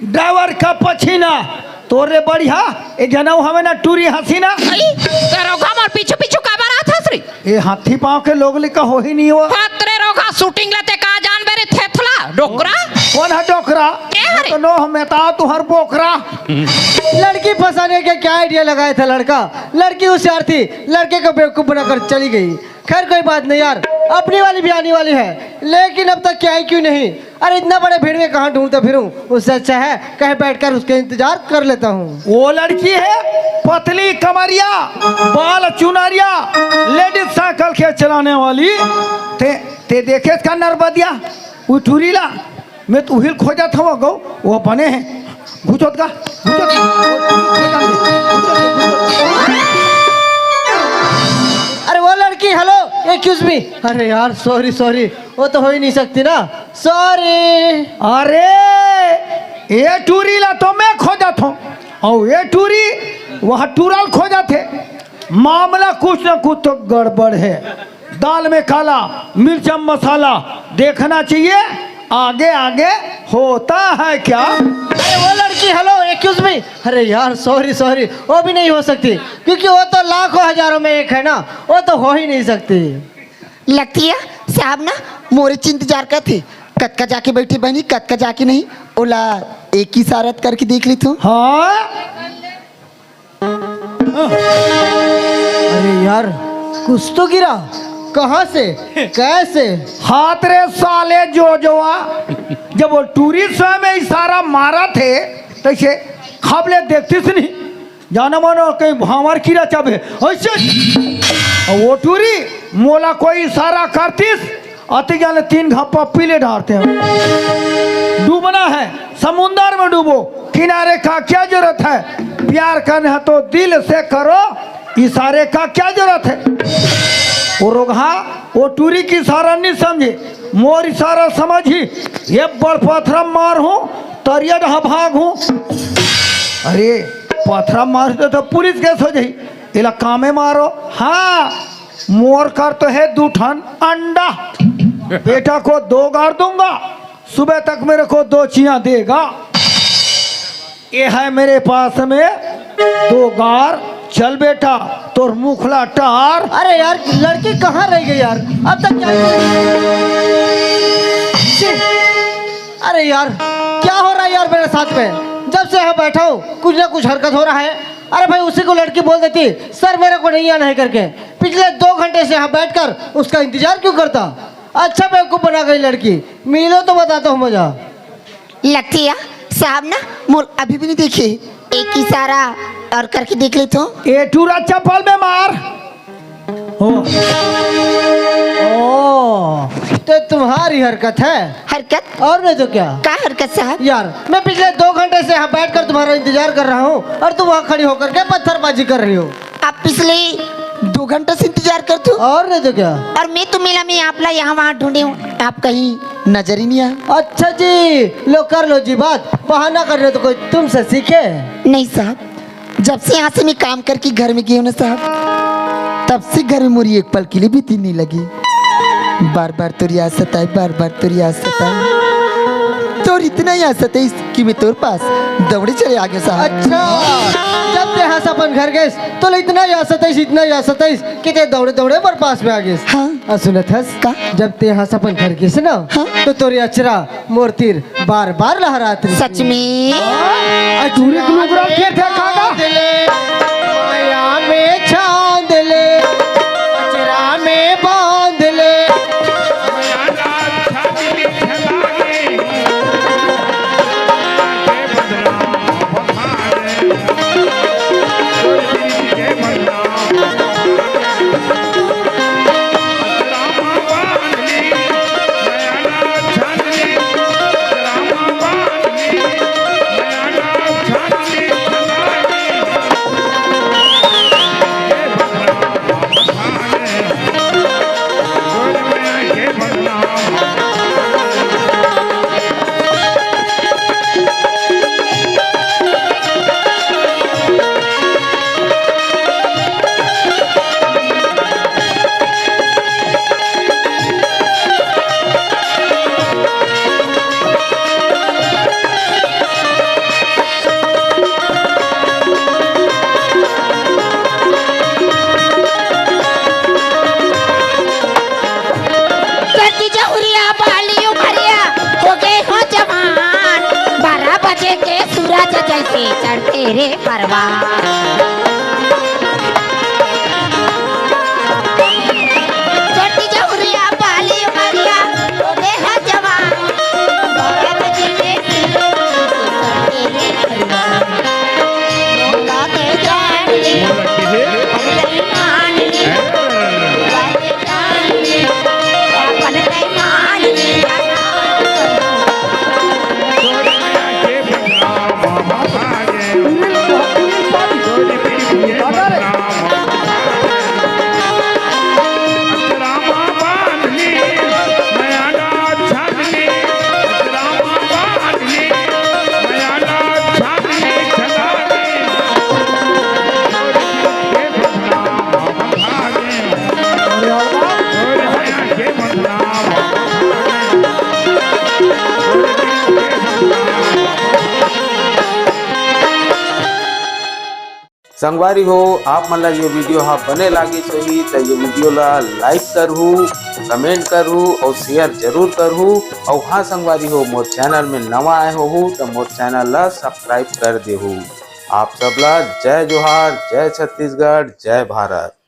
ड्राइवर का पछीना, तोरे बढ़िया, ए जनऊ हवे ना टूरी हसीना। आई, ते रोघा मोर पीछू पीछू काबर आत हस रे? ए हाथी पाँव के लोग लिका हो ही नहीं हो। हातरे रोघा शूटिंग लेते का जान बे रे थेथला, डोकरा? कौन है डोकरा? के हरे? तो नो हमें ता तुहर बोकरा। लड़की फंसाने का क्या आइडिया लगाया था लड़का? लड़की होशियार थी, लड़के को बेवकूफ बनाकर चली गई। खैर कोई बात नहीं यार, अपनी वाली भी आने वाली है, लेकिन अब तक क्या है क्यों नहीं? अरे इतना बड़े भीड़ में कहाँ ढूंढता फिरूं, उससे अच्छा है कहीं बैठकर उसके इंतजार कर लेता हूँ। वो लड़की है पतली कमरिया, बाल चुनरिया, लेडीज साइकिल के चलाने वाली। ते, ते देखे इसका नरबदिया, उठुरीला, मैं तो उहिल खोजत हवं गो, वो बने हैं। घुचोत का, घुचोत का, घुचोत का, घुचोत का। अरे वो लड़की, हेलो, एक्सक्यूज मी। अरे यार, सॉरी, सॉरी, वो तो हो ही नहीं सकती ना, सॉरी। अरे, ए टूरी ला तो मैं खोजत हूँ, और ए टूरी वह टूरल खोजत है। मामला कुछ ना कुछ तो गड़बड़ है। दाल में काला, मिर्चा मसाला, देखना चाहिए आगे आगे होता है क्या। अरे वो लड़की, हेलो, एक्सक्यूज मी। अरे यार, सॉरी, सॉरी, वो भी नहीं हो सकती, क्योंकि वो तो लाखों हजारों में एक है ना, वो तो हो ही नहीं सकती। लगती है साहब ना मोरे च इंतजार करथे, कतका जाके बैठी बहिनी, कतका जाके नहीं, ओला एक इशारत करके देख लेथों। हाँ। अरे यार, कुछ तो गिरा। कहाँ से? कैसे? हात रे साले जोजवा, जब वो टूरी स्वयं में इशारा मारथे, तैसे खबले देखतिस नहीं। जाना मानो कहीं भांवर कीरा चाबे, ऐसे। वो टूरी मोला कोई इशारा करतिस, अति जाने तीन घप्पा पी ले डारते हैं। डूबना है, समुंदर में डूबो, किनारे का क्या जरूरत है? प्यार करना है तो दिल से करो, इशारे का क्या जरूरत है? वो रोगहा, वो टूरी के इशारा नहीं समझे, मोर इशारा समझही। ये बड़ पथरा मारहूँ, तरिया डहा भागहूँ। अरे, पथरा मार दे तो पुलिस केस हो जाही। एला कामे मारो। हाँ, मोर कर तो है दू ठन अंडा। बेटा को दो गार दूंगा, सुबह तक मेरे को दो चियां देगा। ये है मेरे पास में दो गार। चल बेटा, तोर मुखला टार। अरे यार, लड़की कहाँ रह गई यार? अब तक क्या? छी! अरे यार, क्या हो रहा है यार मेरे साथ में? जब से यहाँ बैठा हूँ, कुछ ना कुछ हरकत हो रहा है। अरे भाई, उसी को लड़की बोल देती, "सर, मेरे को नहीं आना है," करके। पिछले दो घंटे से यहाँ बैठकर उसका इंतजार क्यों करता? अच्छा बेवकूफ बना गई लड़की। मिलो तो बताता हूँ मजा। लठिया साहब ना मोला अभी भी नहीं देखे। एक इशारा और करके देख ले तो। ए टूरा चप्पल में मार। ओ। ओ, तो तुम्हारी हरकत है। हरकत? और नहीं तो क्या? का हरकत साहब? यार, मैं पिछले दो घंटे से यहाँ बैठकर तुम्हारा इंतजार कर रहा हूँ और तुम वहाँ खड़ी होकर के पत्थरबाजी कर रही हो। आप पिछले दो घंटे से इंतजार करत हो? और नहीं तो क्या? और मैं तो मेला में आप ला यहाँ वहाँ ढूंढे हूँ, आप कहीं नजर ही नहीं आए। अच्छा जी, लो कर लो जी बात, बहाना करने तो कोई तुमसे सीखे? नहीं साहब, जब से यहाँ से मैं काम करके घर में गई हूँ ना साहब, तब से घर में मोरी एक पल के लिए भी दिल नहीं लगी। बार बार तोरी याद सताए, बार बार तोरी याद सताए, तोर इतना याद सताइस कि मैं तोर पास दौड़े चले आ गए साहब। अच्छा, जब ते यहाँ से अपन घर गए तो ले इतना याद सताइस, इतना याद सताइस कि ते दौड़े दौड़े मोर पास में आ गए। हाँ। आ, सुनत हस? का? जब ते यहाँ से अपन घर गए ना, हाँ। तो तोरी अचरा मोर तीर बार बार लहरात रही। सच में? आ, टूरी के नुकरा के थे खागा? माया में छांद ले, अचरा में बांध ले। सती जहुरिया बाली उमरिया हो गए हो जवान, बारह बजे के सूरज जैसे चढ़ते रे परवान। सती जहुरिया बाली उमरिया हो गए हो जवान, बारह बजे के सूरज जैसे चढ़ते रे परवान। संगवारी हो, आप मन ला ये video हा बने लागिस होही, त ये video ला like करहू, comment करहू और share जरूर करहू। और हाँ संगवारी हो, मोर channel में नवा आए होहू, त मोर channel ला subscribe कर देहू। आप सब ला जय जोहार, जय छत्तीसगढ़, जय भारत।